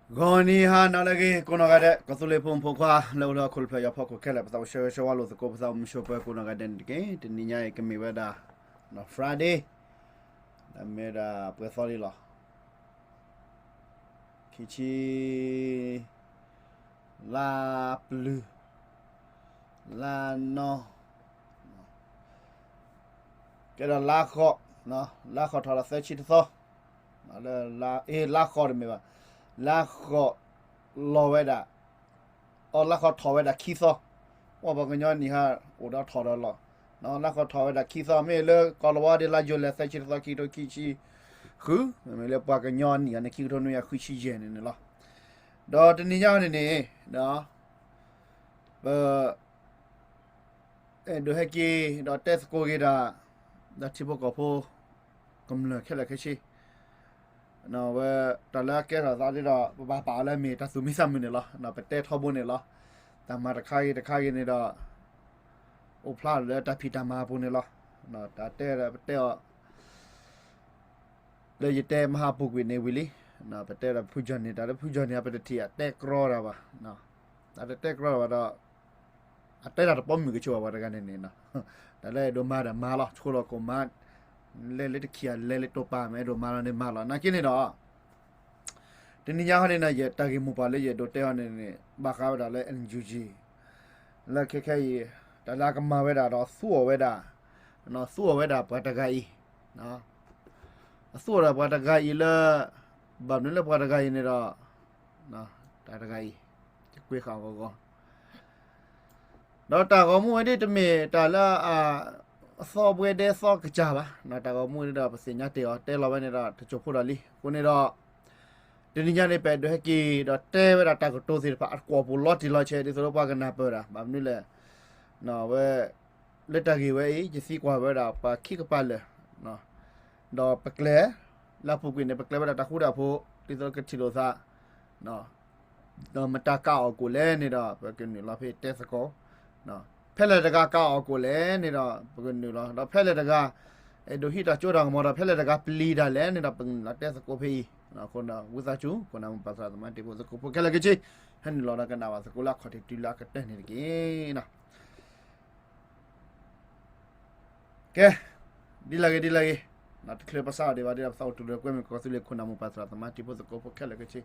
ဂီၤနံၤဟါနၤလၢအဂ့ၤ ကိးနီၢ်ဂၤဒဲး ကီၢ်သူလ့ၤဖိမုၣ်ဖိခွါ လၢအိၣ်လၢဟီၣ်ခိၣ်တဖျၢၣ်ညါဖီခိၣ်ခဲလၢာ် ပသးအိၣ်ဆၢဂ့ၤဆၢဝါလိာ်သကိး ပသးအိၣ်မုာ်ဆိးပၢၤကိးနီၢ်ဂၤဒဲးန့ၣ်တက့ၢ်. တနံၤညါအံၤကမ့ၢ်ဝဲဒၣ် Friday မ့ၢ်ဝဲဒၣ်ပှဲၤသီလံလီၤ. ခံဆံ လါပျုၤ လါနီ ကဲဒီးလါဃိး, လါဃိးထီၣ်ဒီးသၢဆံတသီ, လၢ အ့ လါဃိးတမ့ၢ်ဘၣ်, လါဃိးလီၤဝဲဒၣ်, အီ လါဃိးထီၣ်ဝဲဒၣ်ခံသီ, ပှၤကညီနံၣ်ဟါအိၣ်ဒီးထီၣ်ဒီးလီၤ, လါဃိးထီၣ်ဝဲဒၣ်ခံသီ မ့ၢ်လၢကီၢ်လီၤဝါဒီး လါယူၤလံ သၢဆံတသီ ခံကထိခံဆံဃု, မ့မ့ၢ်လၢပှၤကညီနံၣ်ဟါန့ၣ် ခံကထိနွံကယၤဃုဆံယဲၢ်န့ၣ်န့ၣ်လီၤ. ဒီးတနံၤညါန့ၣ်န့ၣ် ပ အဲၣ်ဒိးဟဲက့ၤဒီးတဲသကိးက့ၤဒၣ် ဒီးထံဖိကီၢ်ဖိ ကမျၢၢ်ခဲလၢာ်ခဲဆ့, ဝဲ တၢ်လၢအကဲထီၣ်သးဒ်ဒီး ပဘၣ်ပာ်အီၤလၢအမ့ၢ်တၢ်သူၣ်မံသးမုာ်န့ၣ်လီၤ. ပတဲထီဘိန့ၣ်လီၤ. တၢ်မၤတခါဂ့ၤတခါဂ့ၤန့ၣ်ဒီး အိၣ်ဖျါလၢတၢ်ဖံးတၢ်မၤအပူၤန့ၣ်လီၤ. တၢ်တဲဒီးပတဲအီၤ လၢယတဲမဟါပူၤကွံာ်န့ၣ်ဝံၤလံ, ပတဲဒီးဖုကၠီၣ်န့ၣ် တၢ်လၢဖုကၠီၣ်န့ၣ် ပတထံၣ်အတဲကြီတၢ်ဘၣ်, တၢ်တတဲကြီတၢ်ဘၣ်ဒီး အတဲတၢ်တပိာ်မုၣ်ကဆိးဘၣ်ပှၤတဂၤန့ၣ်န့ၣ်, တၢ်လၢအဲၣ်ဒိးမၤဒီးမၤလီၤ ဆိလီၤကိးမး, လဲၤလၢတခံးအလဲၤလၢတိာ်ပာ်မ့ၢ်အဲၣ်ဒိးမၤလီၤန့ၣ်မၤလီၤ နာ်က့န့ၣ်ဒီး တနံၤညါဟီန့ၣ် ယတၢ်ဂ့ၢ်မိၢ်ပှၢ်လၢယအဲၣ်ဒိးတဲအီၤန့ၣ်န့ၣ် ဘၣ်ဃးဝဲဒၣ်လၢ NUG လၢခဲခဲအံၤ တၢ်လၢအကမၤဝဲဒၣ်ဒီးသူအီၤဝဲဒၣ်, သူအီၤဝဲဒၣ်ပှၤတဂၤအံၤ, အသူအီၤဒီးပှၤတဂၤအံၤလၢ ဘၣ်မနုၤလၢပှၤတဂၤအံၤန့ၣ်ဒီး တၢ်တဂၤအံၤ ယကွဲးဃာ်ဂီၤဂီၤ ဒီးတၢ်ဂီၤမူဝဲဒၣ်တမ့ၢ်တၢ်လၢ အသီဘှဲဒဲသီကစၢ်ဘၣ်, တၢ်ဂီၤမူန့ၣ်ဒီး ပသ့ၣ်ညါတ့ၢ်အီၤ တဲလီၤဝဲန့ၣ်ဒီး တစိၢ်ဖိဒီးလံ. အဃိန့ၣ်ဒီး တနံၤညါန့ၣ် ပအဲၣ်ဒိးဟဲက့ၤဒီးတဲဝဲဒၣ်တၢ်ကတိၤသ့ၣ်တဖၣ် အကွီၢ်ပူၤလီၤတံၢ်လီၤဆဲး ဒ်သိးလၢပှၤကနၢ်ပၢၢ်ဒၣ် ဘၣ်မနုၤလဲၣ်, ဝဲ လၢတၢ်ဂ့ၢ်ဝဲအံၤ ယသံကွၢ်ဝဲဒၣ်ပှၤခံကပၤလၢာ် ဒီးပကျဲၤ လၢအပူၤကွံာ်န့ၣ် ပကျဲၤဝဲဒၣ်တၢ်ဃူတၢ်ဖိး ဒ်သိးကထံၣ်လိာ်သး ဒီးမတၤကအီၣ်ကိၣ်လဲၣ်န့ၣ်ဒီး ပကနုာ်လီၤဖဲတဲသကိး, ဖဲလဲၣ်တဂၤကအီၣ်ကိၣ်လဲၣ်န့ၣ်ဒီး ပကနုာ်လီၤ, ဒီးဖဲလဲၣ်တဂၤ အဲၣ်ဒိးဟံးတၢ်စိတၢ်ကမီၤဒီး ဖဲလဲၣ်တဂၤပျံၤတၢ်လဲၣ်န့ၣ်ဒီး ပကနုာ်လီၤတဲသကိးဖဲအံၤ, အဃိဒီး ဝံသးစူၤ ခိၣ်နၢ်မိၢ်ပၢ်သရၣ်သမါတံၤဖိသကိးဖိခဲလၢာ်ခဲဆ့ ဟဲနုာ်လီၤဒီးကနၣ်ဘၣ်သကိးလၢအခီၣ်ထံးတုၤလၢအကတၢၢ်န့ၣ်တက့ၢ်. ကဲ, ဒ်လဲၣ်ဂ့ၤဒ်လဲၣ်ဂ့ၤ, တချုးပစးထီၣ်ဒံးဘၣ်ဒီး ပသးအိၣ်တုၤလၢကွဲမုာ်ကီၢ်သူလ့ၤခိၣ်နၢ်မိၢ်ပၢ်သရၣ်သမါတံၤဖိသကိးဖိခဲလၢာ်ခဲဆ့,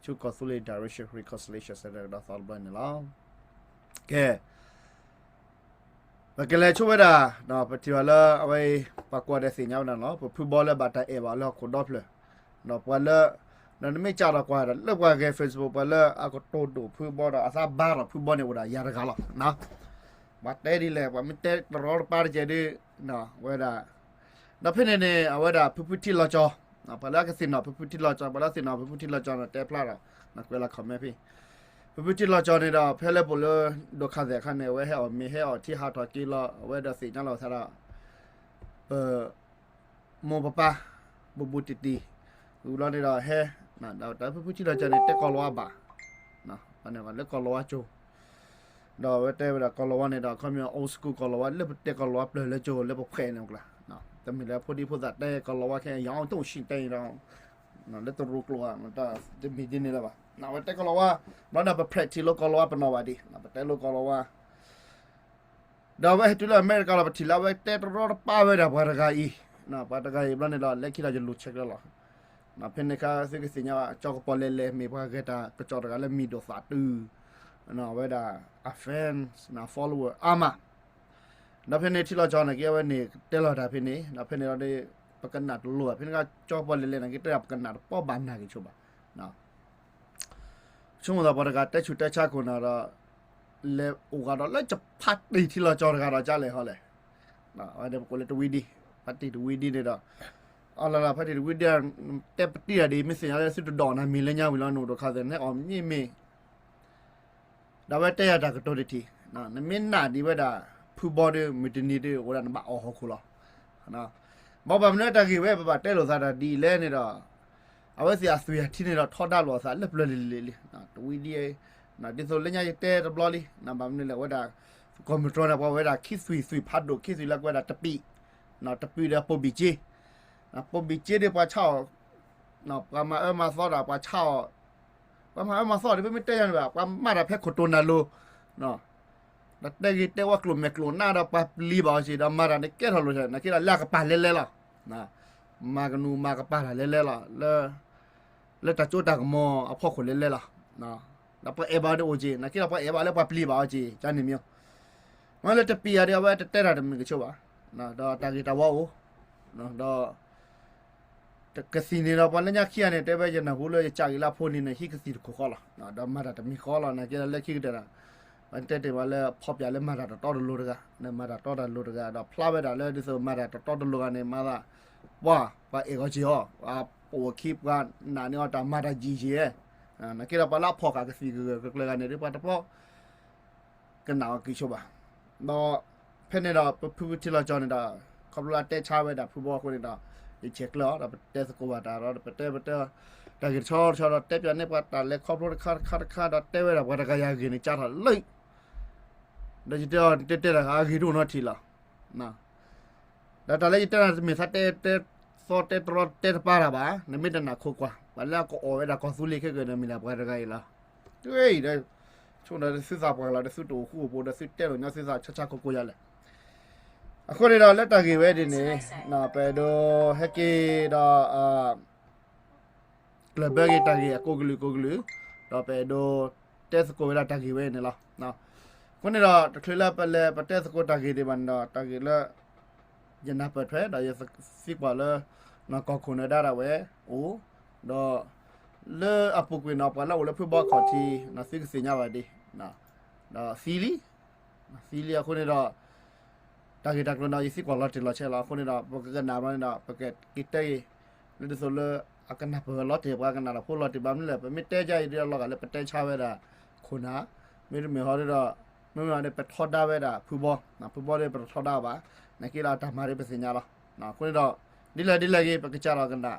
ဆူကီၢ်သူလ့ၤ direction reconciliation စဲဒီးကဒီးသီတဘျီန့ၣ်လီၤ. ကဲ, ပကလဲၤဆိဝဲဒၣ်, ပထံၣ်ဘၣ်လၢအဝဲအံၤ ပှၤကိးဂၤဒဲးသ့ၣ်ညါဝဲဒၣ်န့ၣ်လီၤ. ပဖုဘီလၢဘၣ်တၢ်အဲၣ်ဘၣ်လၢဟီၣ်ခိၣ်ဒီဖျၢၣ်, ဒီးပှၤလၢ, ဒီးနမ့ၢ်ကးထီၣ်ကွၢ်ဒီး လၢပှၤဂဲၤ Facebook ပှၤလၢအကတိၤဒိၣ်ဖုဘီဒီးအသးဘါထီၣ်ဖုဘီန့ၣ်အိၣ်ဒၣ်ယၤတဂၤလီၤ. ပှၤတဲဒ်လဲၣ် ပှၤမ့ၢ်တဲတရီတပါတကဲဒ်, ဝဲဒၣ်, ဒီးဖဲန့ၣ်န့ၣ် အဝဲဒၣ်ဖုဖုထံလီၤကၠီ, ပှၤလၢအကသ့ၣ်နီၣ်ဖုဖုထံလီၤကၠီ, ပှၤလၢအသ့ၣ်နီၣ်ဖုဖုထံလီၤကၠီန့ၣ် တဲဖျါဒီး, ကွဲးလီၤ comment ဖဲ ဖုဖုထံလီၤကၠီန့ၣ်ဒီး ဖဲလၢပအိၣ်လၢ ဒိၣ်ခါသဲးအခါန့ၣ် အဝဲဟဲအီၣ်မ့ၤ ဟဲအီၣ်ထံဟးထီၣ်က့ၤလီၤ အဝဲဒီးသ့ၣ်ညါလီၤသးဒီး ပ မိၢ်ပပၢ် ဘူးဘူးတံၢ်တံၢ်, ဝံၤဘျီန့ၣ်ဒီးဟဲ, ဒီးတၢ်ဖုဖုထံလီၤကၠီန့ၣ် တဲကီၢ်လီၤဝါဘၣ်, လၢကီၢ်လီၤဝါကၠိ, ဒီးအဝဲတဲဝဲဒၣ်ကီၢ်လီၤဝါန့ၣ်ဒီး ခီမ့ၢ် old school ကီၢ်လီၤဝါ လၢပတဲကီၢ်လီၤဝါပျၢၤလၢကၠိ လၢပဖှဲးန့ၣ်ကျါ, တမ့ၢ်လၢဖိဒံဖိသၣ်တဲကီၢ်လီၤဝါခဲအံၤ ယီၤတိၢ်ဆံၣ်တဲအံၤဒီး လၢတရူးကျိာ်ဧါ, တမ့ၢ်ဒ်န့ၣ်လၢၤဘၣ်. အဝဲတဲကီၢ်လီၤဝါ, ဘျီန့ၣ်ပ practice လိာ်ကီၢ်လီၤဝါပနီၣ်ဘၣ်ဒံး, ပတဲလိာ်ကီၢ်လီၤဝါ ဒီးအဝဲဟဲတုၤလၢအမဲရကၤလီၤ ပထံၣ်လၢအဝဲတဲတရီတပါဝဲဒၣ်ပှၤတဂၤအံၤ, ပှၤတဂၤအံၤဘျီန့ၣ်ဒီး လၢခံဒီးယလူၤဆဲးကျၢလီၤ. ဖဲန့ၣ်အခါ သုကသ့ၣ်ညါဘၣ် ကၠီကပီၤလဲၤလဲၤ မ့ၢ်ပှၤဂဲၤတၢ်ကစီၣ်တဂၤလၢမံၤဒိၣ်သးတုၤ, အဝဲဒၣ်အ fans အ follower အါမး ဒီးဖဲန့ၣ်ထံလီၤကၠီန့ၣ်က့ အဝဲန့ၣ်တဲလီၤတၢ်ဖဲန့ၣ်, ဒီးဖဲန့ၣ်ဒီး ပကနၣ်တလိၤဘၣ်, ဖဲန့ၣ်အခါ ကၠီကပီၤလဲၤလဲၤန့ၣ်က့ တဲဒၣ်ပကနၣ်တပီၢ်ဘၣ်နၢ်က့ဆိဘၣ်. ဆိကမိၣ်သးပှၤတဂၤတဲဆူးတဲဆါခိၣ်နၢ်ဒီး လဲၤအိၣ်ဂၤဒီးလၢယဖါတံၢ်ထံလီၤကၠီတဂၤဒီးကလဲၣ်ဟီလဲၣ်, အဝဲန့ၣ်ပကိးလၢတဝံဒံ, ဖါတံၢ်တဝံဒံန့ၣ်ဒီး, အလီၤလီၤဖါတံၢ်တဝံဒံ, တဲပတံၢ်တၢ်ဒ် မ့ၢ်သ့ၣ်ညါလၢသုတဒိးနၤမံၤလၢညါဝံၤလီၤ နအိၣ်ဒိၣ်ခါသဲး နဟဲအီၣ်မ့ၤမ့ၢ် ဒီးအဝဲတဲယၤတၢ်ကတိၤတထံၣ်, နမ့ၢ်နာ်ဒံးဝဲဒၣ် ဖုဘီဒီး မုၢ်တနံၤဒီး အိၣ်ဒၣ်နဘၣ်အီၣ်ဟီၣ်ခိၣ်လီၤ. ဘၣ်မနုၤတၢ်ဂ့ၢ်ဝဲ ပဘၣ်တဲလိာ်သးတၢ်ဒ်လဲၣ်န့ၣ်ဒီး, အဝဲသ့ၣ်အသွံၣ်အထံန့ၣ်ဒီး ထီဒါလိာ်အသးလၢပျၢၤလံၤလံၤလံၤ, တဝံဒံ, ဒ်သိးလၢညါယတဲတဘျီလံ, ဘၣ်မနုၤလဲၣ် အဝဲဒၣ် ကီၢ်မုၢ်တြီန့ၣ် ပှၤဝဲဒၣ်ခံသွံၣ် သွံၣ်ဖးဒိၣ် ခံသွံၣ်လၢကွဲးဒၣ်တပံး, တပံးဒီးပိာ်ဘံၣ်က့, ပိာ်ဘံၣ်က့ဒီးပှၤဆါအီၣ်, ပှၤမၤအၢမၤသီဒီးပှၤဆါအီၣ် ပှၤမၤအၢမၤသီဒီး ပမ့ၢ်တဲယၤန့ၣ်ဘၣ် ပှၤမၤတၢ်ဖဲခိၣ်တိၤနၢ်လိၤ ဒီးတဲဂ့ၤတဲဝီကျိာ်မဲာ်ကျိာ်နၢ်ဒီးပှၤပျံၤဘၣ်အီၤက့ၤ ဒီးမၤတၢ်န့ၣ်ကဲထီၣ်လိာ်သး နာ်က့ဒီးလၢအကပၤလဲၤလဲၤလီၤ. မၤကနူၤမၤကပၤတၢ်လဲၤလဲၤလီၤ လၢတၢ်စိတၢ်ကမီၤအဖီခိၣ်လဲၤလဲၤလီၤ. ဒီးပှၤအဲၣ်ဘၣ်အီၤန့ၣ်အိၣ်က့ၤ နာ်က့ဒီးပှၤအဲၣ်ဘၣ်လၢပှၤပျံၤဘၣ်အီၤက့ၤ ကန့ၣ်မ့ၢ် မ့ၢ်လၢတပျံၤယၤဒီး အဝဲတတဲတၢ်တမုာ်ကဆိဘၣ်. ဒီးတၢ်ဂ့ၤတၢ်ဝါအိၣ် ဒီး ကသံၣ်န့ၣ်ဒီး ပှၤလၢညါခံဂၤန့ၣ် တဲဝဲယနၢ်ဟူလၢယကးက့ၤလၢအဖိန့ၣ်န့ၣ် ဟံးကသံၣ်တခိၣ်ဃီလီၤ. ဒီးမၤတၢ်တမံၤဃီလီၤ နာ်က့ဒီးလၢခံကတၢၢ်ဒီး ပတဲတ့ၢ်ဝဲလၢဖီပၠးလၢမၤတၢ်တတီတလိၤတဂၤ မၤတၢ်တီတၢ်လိၤတဂၤ ဒီးဖျါဝဲဒၣ်လၢဒ်သိးမၤတၢ်တတီတလိၤဂၤန့ၣ် မၤသး ပှၤ ပှၤအဲၣ်ဂီၤက့ၤအီၤ ပှၤပိာ်ခံပှၤနာ်န့ၢ်အီၤတၢ်မၤတၢ်ယံာ်ယံာ် နာ်က့ဒီးပှၤလၢအဖီၣ်ဃာ်ကသံၣ်ဂၢၢ်ဂၢၢ်ကျၢၤကျၢၤဂၤန့ၣ် ဒ်ပှၤတပီၢ် ကနၣ်အီၤက့ၤဆိဘၣ်. ဒီးဖဲန့ၣ်ဒီး ပဖုထံလီၤကၠီန့ၣ်ဒီး ခီဖျိလၢအတဲဆါဝဲဒၣ်ဖုဘီအဃိန့ၣ်ဒီး ယဆဲးကျၢအီၤ ဒီးပတဲသကိးဘၣ်တၢ်ဒီး ပတဲပတဲ တၢ်ဂ့ၢ်တဆီတဆီဒီး တဲပၠးန့ၢ်ပှၤတၢ်လဲၤခီဖျိတခါတခါတခါဒီး တဲဝဲဒၣ်ပှၤတဂၤယၤဂ့ၢ်န့ၣ်ကၠါထီၣ်လၢ ဒီးယတဲအီၤ တဲတဲတၢ်အဂ့ၢ်တအိၣ်နီတထံၣ်လီၤ. ဒီးတၢ်လၢယတဲတၢ်တမ့ၢ်သးတဲ တဲသီတဲတရီတဲတပါတၢ်ဘၣ်, နမ့ၢ်တနာ်ခိးကွၢ်, ပှၤလၢအကအီၣ်ဝဲဒၣ်ကီၢ်သူလ့ၤခဲကနံၣ်ဒီး မ့ၢ်ဒၣ်ပှၤတဂၤအံၤလီၤ. တဂ့ၤအံၤဒီး ဆိဒီးသုသးပှၢ်လီၤ ဒီးသုတအိၣ်ဃူအိၣ်ဖိး ဒီးသုတဲလိာ်ညီသုသးဆါဆါခိၣ်ကိၣ်ယၤလဲၣ်. အဃိန့ၣ်ဒီးလၢတၢ်ဂ့ၢ်ဝဲဒ်န့ၣ် ပအဲၣ်ဒိးဟဲက့ၤဒီး ကျၢၢ်ဘၢက့ၤတၢ်ဂ့ၢ်အကိးကလုာ်ကိးကလုာ်, ဒီးပအဲၣ်ဒိးတဲသကိးဝဲဒၣ်တၢ်ဂ့ၢ်ဝဲန့ၣ်လီၤ. အဃိန့ၣ်ဒီး တချုးလၢပလဲၤပတဲသကိးတၢ်ဂ့ၢ်ဒံးဘၣ်န့ၣ်ဒီး တၢ်ဂ့ၢ်လၢ ယနၢ်ပၢၢ်ထွဲ ဒီးယသံကွၢ်လၢ ကီၢ်ခိၣ်နၢၤဒါဒၣ်ဝဲအိၣ်, ဒီး လၢအပူၤကွံာ်န့ၣ် ပှၤလၢအအိၣ်လၢဖုဘီခီၣ်ထံး သုကသ့ၣ်ညါဘၣ်ဒံး, ဒီးသံလံ သံလံအဃိန့ၣ်ဒီး တၢ်ဂ့ၢ်တၢ်ကျိၤန့ၣ် ယသံကွၢ်လီၤတံၢ်လီၤဆဲးလီၤ. အဃိန့ၣ်ဒီး ပကကနၣ်ဘျီန့ၣ်ဒီး ပကက့ၤတဲဂ့ၤ လၢဒ်သိးလၢ အကနၢ်ပၢၢ်လီၤတံၢ် ပှၤကနၣ်တၢ်ဖိလီၤတံၢ် ဘၣ်မနုၤလဲၣ် ပမ့ၢ်တဲယါအံၤဒီးလီၤဂာ်လၢပတဲဆါဝဲဒၣ် ခိၣ်နၢ်, မ့တမ့ၢ်ဟီဒီး မ့မ့ၢ်ဒီးပထီဒါဝဲဒၣ်ဖုဘီ, ဖုဘီဒီးပတထီဒါဘၣ်, နာ်က့လၢအတၢ်မၤဒီးပသ့ၣ်ညါလီၤ. အဃိန့ၣ်ဒီး ဒ်လဲၣ်ဒ်လဲၣ်ဂ့ၤ ပကစးထီၣ်ကနၣ် ဒီ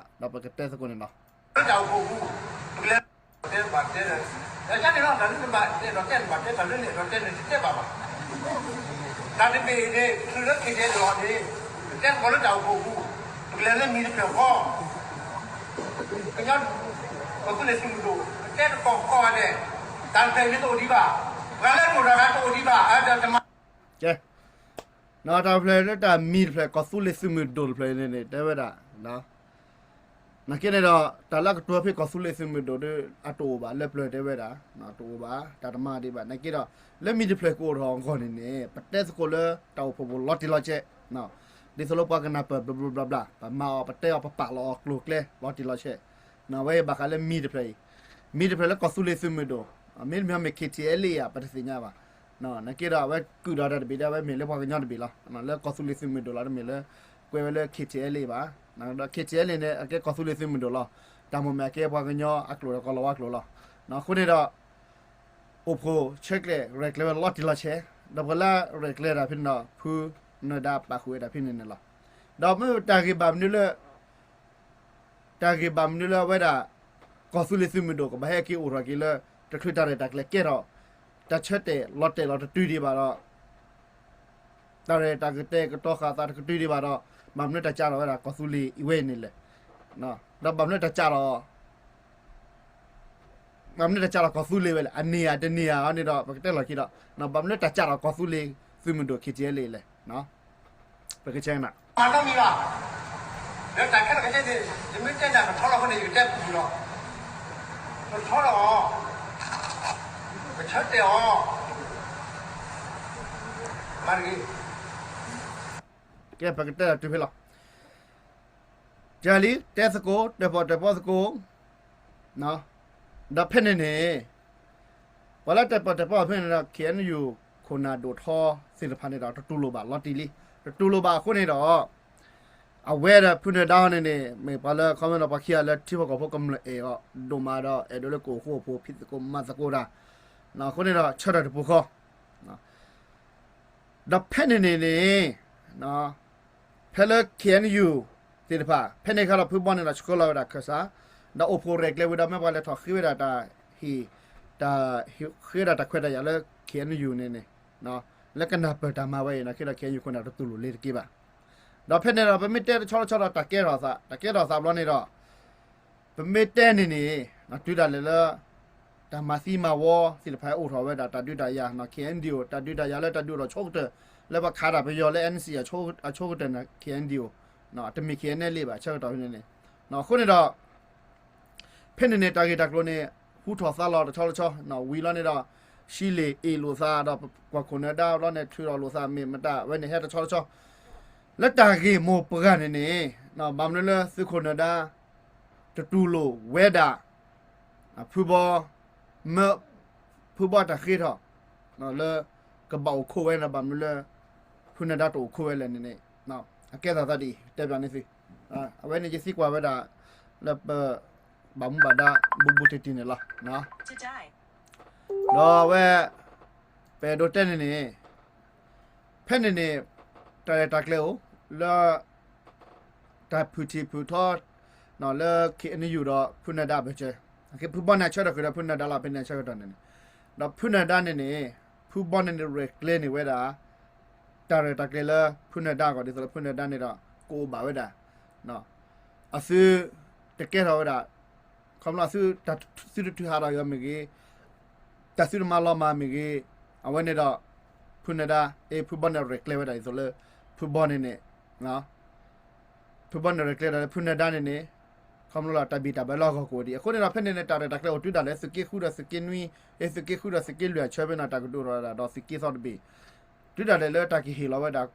းပကတဲသကိးန့ၣ်လီၤ. တၢ်အိၣ်ဖှိၣ်ပူၤ ပကလဲၤ တဲဘၣ်တဲ တၢ်န့ၣ်လီၤ တၢ်လၢနဘၣ်တဲဒီးတဲနဘၣ်တဲ တၢ်လၢနအဲၣ်ဒိးတဲန့ၣ် တတဲဘၣ်ဘၣ်. တၢ်တဘ့ၣ်န့ၣ် ချုးလၢခံကဲလီၤန့ၣ် ပတဲသကိးလၢတၢ်အိၣ်ဖှိၣ်ပူၤ ပကလဲၤလၢမံၤတဖျၢၣ်ဃီ ကညီ ကီၢ်သူလ့ၤသုးမုၢ်ဒိၣ် ပတဲသကိးကိးဂၤဒဲး တၢ်တဖျၢၣ်န့ၣ်တအိၣ်ဒံးဘၣ်, ပှၤလၢအဒိၣ်တၢ်ဂၤတအိၣ်ဒံးဘၣ် အတမၤ ကဲ တၢ်တဖျၢၣ်လၢတၢ်မံၤတဖျၢၣ် ကီၢ်သူလ့ၤသုးမုၢ်ဒိၣ်တဖျၢၣ်န့ၣ်န့ၣ် တဲဝဲဒၣ် နာ်က့န့ၣ်ဒီး တၢ်လၢအကတိၤဖဲကီၢ်သူလ့ၤသုးမုၢ်ဒိၣ်ဒီး အတအိၣ်ဘၣ်လၢပျၢၤတဲဝဲဒၣ်, တအိၣ်ဘၣ် တၢ်တမၤဒံးဘၣ် နာ်က့ဒီး လၢမံၤတဖျၢၣ်ကအိၣ်ထီၣ်အဂီၢ်န့ၣ်န့ၣ် ပတဲသကိးလၢတၢ်အိၣ်ဖှိၣ်ပူၤလီၤတံၢ်လီၤဆဲး, ဒ်သိးလၢပှၤကနၢ်ပၢၢ်ဘျီဘျီဘျီဘျီ ပမၤအီၤ ပတဲအီၤ ပပာ်လီၤအီၤကျိၤကျဲ လီၤတံၢ်လီၤဆဲး, ဝဲဘၣ်ဃးလၢမံၤတဖျၢၣ်အံၤ, မံၤတဖျၢၣ်လၢကီၢ်သူလ့ၤသုးမုၢ်ဒိၣ်, မ့တမ့ၢ်မ့ၢ် KTLA ဧါ ပတသ့ၣ်ညါဘၣ် နာ်က့ဒီး အဝဲကုၢ်ဒီးတၢ်တဘ့ၣ်ဒီး အဝဲမ့ၢ်လၢပှၤကညီတဘ့ၣ်လီၤ. လၢကီၢ်သူလ့ၤသုးမုၢ်ဒိၣ်လီၤ တမ့ၢ်လၢ ကွဲးဝဲလၢ KTLA ဘၣ်. ဒီး KTLA န့ၣ် အကဲကီၢ်သူလ့ၤသုးမုၢ်ဒိၣ်လီၤ. တၢ်မိၢ်မဲာ်အကဲပှၤကညီအကျိာ်ဒီးကီၢ်လီၤဝါကျိာ်လီၤ. အဃိန့ၣ်ဒီး အိၣ်ဖှိၣ်ဆဲးကျိးရဲၣ်ကျဲၤဝဲလီၤတံၢ်လီၤဆဲး, ဒီးပှၤလၢရဲၣ်ကျဲၤတၢ်ဖဲန့ၣ်ဒီး ဖုနၢၤဒါပာ်ဃုာ်ဝဲဒၣ်ဖဲန့ၣ်န့ၣ်လီၤ. ဒီးမ့ၢ်တၢ်ဂ့ၢ်ဘၣ်မနုၤလၢ တၢ်ဂ့ၢ်ဘၣ်မနုၤလၢအဝဲဒၣ် ကီၢ်သူလ့ၤသုးမုၢ်ဒိၣ် ကဘၣ်ဟဲက့ၤအိၣ်ထီၣ်က့ၤလၢ တချုးတၢ်ရဲၣ်တၢ်ကျဲၤကဲထီၣ် တၢ်ဆၢတဲာ်လီၤတဲာ်လီၤတတုၤဒံးဘၣ်ဒီး တၢ်ရဲၣ်တၢ်ကတဲာ်ကတီၤဃာ်သးတကတုၤဒံးဘၣ်ဒီး ဘၣ်မနုၤတၢ်စးထီၣ်ဝဲဒၣ်ကီၢ်သူလ့ၤအံၤဝဲန့ၣ်လဲၣ်. ဒီးဘၣ်မနုၤတၢ်စးထီၣ် ဘၣ်မနုၤတၢ်စးထီၣ်ကီၢ်သူလ့ၤဝဲလဲၣ် အန့ၢ်ဧါတန့ၢ်ဧါန့ၣ်ဒီး ပကတဲလီၤခံဒီး ဘၣ်မနုၤတၢ်စးထီၣ်ကီၢ်သူလ့ၤသုးမုၢ်ဒိၣ် KTLA လဲၣ်. ပကဆဲးကနၣ် မၤနီတမံၤဘၣ်. လၢတၢ်ခဲလၢာ်ခဲဆ့န့ၣ် ယမ့ၢ်တဲတၢ်ကထီလီၤအဃိန့ၣ် ယကတဲပူၤလီၤ. ကထီလီၤအီၤ, ကဆၢတဲာ်အီၤ, မၤတဂ့ၤ. ကဲ ပကတဲတၢ်တုၤဖဲလီၤ. ကလံ တဲသကိး တၢၣ်ပီၣ်တၢၣ်ပီသကိး ဒီးဖဲန့ၣ်န့ၣ် ပှၤလၢတၢၣ်ပီၣ်တၢၣ်ပီဖဲန့ၣ်ဒီး KNU ခိၣ်နၢ်ဒိၣ်ထီသ့ၣ်တဖၣ်န့ၣ်ဒီး တတူၢ်လိာ်ဘၣ်လီၤတံၢ်လံ. တတူၢ်လိာ်ဘၣ်အဃိန့ၣ်ဒီး အဝဲဒီးဖုနၢၤဒါဟီန့ၣ်န့ၣ် မ့ၢ်ပှၤလၢခီမ့ၢ်ဒီးပှၤခံဂၤလၢထံဖိကီၢ်ဖိကမျၢၢ်အဲၣ်အီၤဒိၣ်မးဒီး အဲၣ်ဒိးလၢကအိၣ်ဃူအိၣ်ဖိး ဖံးသကိးမၤသကိးတၢ် အဃိန့ၣ်ဒီး ဆၢထၢၣ်တပူၤဃီ ဒီးဖဲန့ၣ်န့ၣ်န့ၣ် ဖဲလၢ KNU သ့ၣ်တဖၣ် ဖဲန့ၣ်အခါဒီးဖုဘီန့ၣ်ဒီးဆှၢလီၤဝဲဒၣ်ခၢၣ်စး ဒီးအိၣ်ဖှိၣ်ရဲၣ်ကျဲၤဝံၤဒီးမ့ၢ်ပှၤလဲၤထီၣ်ဃ့ဝဲဒၣ်တၢ်ဟ့ၣ် တၢ်ဃ့ဝဲဒၣ်တၢ်ခွဲးတၢ်ယာ်လၢ KNU န့ၣ်န့ၣ် လၢကနၢ်ပၢၢ်တၢ်မၤဝဲအံၤနာ်က့ဒီး KNU ခိၣ်နၢ်တတူၢ်လိာ်လံတက့ၢ်ဘၣ်. ဒီးဖဲန့ၣ်ဒီး ပမ့ၢ်တဲတဆီတဆီဒီးတၢ်ကဲထီၣ်သး တၢ်ကဲထီၣ်သးဘျီန့ၣ်ဒီး ပမ့ၢ်တဲန့ၣ်န့ၣ် တုၤဒၣ်လဲာ်လၢ တၢ်မၤသံမၤဝီသ့ၣ်တဖၣ်အိၣ်ထီၣ်ဝဲဒၣ် တၢ်ဒုးတၢ်ယၤ KNDO တၢ်ဒုးတၢ်ယၤလၢတၢ်ဒုးအိၣ်ထီၣ်ဆိကတၢၢ် လၢပှၤခးတၢ်ပယီၤလၢ N C အဆိကတၢၢ်န့ၣ် KNDO တမ့ၢ် K N L A ဘၣ် ဆၢကတီၢ်ဖဲန့ၣ်န့ၣ် အဃိန့ၣ်ဒီး ဖဲန့ၣ်န့ၣ် တၢ်ဂ့ၢ်တၢ်ကျိၤန့ၣ် ဟူထီၣ်သါလီၤတဆီတဆီ ဝံၤလီၤန့ၣ်ဒီး ရှံလ့ၣ်အ့ၣ်လိာ်သးဒီး ပှၤခိၣ်နၢၤဒါဘျီန့ၣ် ထုးထီၣ်လိာ်သးမ့ၢ်မတၤဝဲန့ၣ် ဟဲတဆီတဆီ လၢတၢ်ဂ့ၢ်မိၢ်ပှၢ်န့ၣ်န့ၣ် ဘၣ်မနုၤလၢသုးခိၣ်နၢၤဒါ တတူၢ်လိာ်ဝဲဒၣ် ဖုဘီ မၢ ဖုဘီတၢ်ဃ့ထီၣ် လၢ ကဘၣ်အိၣ်ခိးဝဲန့ၣ် ဘၣ်မနုၤလၢ ဖုနၢၤဒါတအိၣ်ခိးဝဲလဲၣ်န့ၣ်န့ၣ် အကဲထီၣ်သးဒ်အံၤ တဲဘၣ်န့ၣ်သု အဝဲန့ၣ်ယသံကွၢ်ဝဲဒၣ် လၢပ ဘၣ်မူဘၣ်ဒါ ဘူးဘူးတံၢ်တံၢ်န့ၣ်လီၤ. ဒီးအဝဲ ပအဲၣ်ဒိးတဲန့ၣ်န့ၣ် ဖဲန့ၣ်န့ၣ် တၢ်ရဲၣ်တၢ်ကျဲၤအိၣ် လၢ တၢ်ဖုၣ်ထံၣ်ဖုၣ်ထီ လၢ K N U ဒီးဖုနၢၤဒါအဘၢၣ်စၢၤ ဖုဘီန့ၣ် အဆၢထၢၣ်ဃုာ်ဒီးဖုနၢၤဒါလီၤ ဖဲန့ၣ်အဆၢကတီၢ်န့ၣ်န့ၣ် ဒီးဖုနၢၤဒါန့ၣ်န့ၣ် ဖုဘီန့ၣ်န့ၣ် ရဲၣ်ကျဲၤန့ၢ်ဝဲဒၣ် တၢ်ရဲၣ်တၢ်ကျဲၤလၢဖုနၢၤဒါအဂီၢ် ဒ်သိးလၢဖုနၢၤဒါန့ၣ်ဒီး ကအိၣ်ဘၣ်ဝဲဒၣ် အသု တကဲထီၣ်ဝဲဒၣ် ခီဖျိအသု တၢ်သုတထုးဟးထီၣ်အီၤမ့ၢ်ဂ့ၤ, တၢ်သုတမၤလီၤမၢ်မ့ၢ်ဂ့ၤ, အဝဲန့ၣ်ဒီး ဖုနၢၤဒါ အ့ ဖုဘီန့ၣ်ရဲၣ်ကျဲၤဝဲဒၣ်ဒ်သိးလၢ ဖုဘီန့ၣ်န့ၣ် ဖုဘီန့ၣ်ရဲၣ်ကျဲၤဒီးလၢဖုနၢၤဒါန့ၣ်န့ၣ် ခီဖျိလၢတၢ်ဘံၣ်တၢ်ဘၢလၢအဂီၢ်ကအိၣ်ဒံး အဃိန့ၣ်ဒီး ဖဲန့ၣ်န့ၣ် တၢ်ရဲၣ်တၢ်ကျဲၤအိၣ်တုၤဒၣ်လဲာ်သုးက့ဃုဒီးသုးက့နွံ, အ့ သုးက့ဃုဒီးသုးက့လွံၢ်အဆၢဖဲန့ၣ် တၢ်ကဒုးအိၣ်ထီၣ်ဝဲဒၣ်ဒီးသုးက့သီတဘ့ၣ် တုၤဒၣ်လဲာ်လၢတၢ်ကဟ့ၣ်လီၤဝဲဒၣ်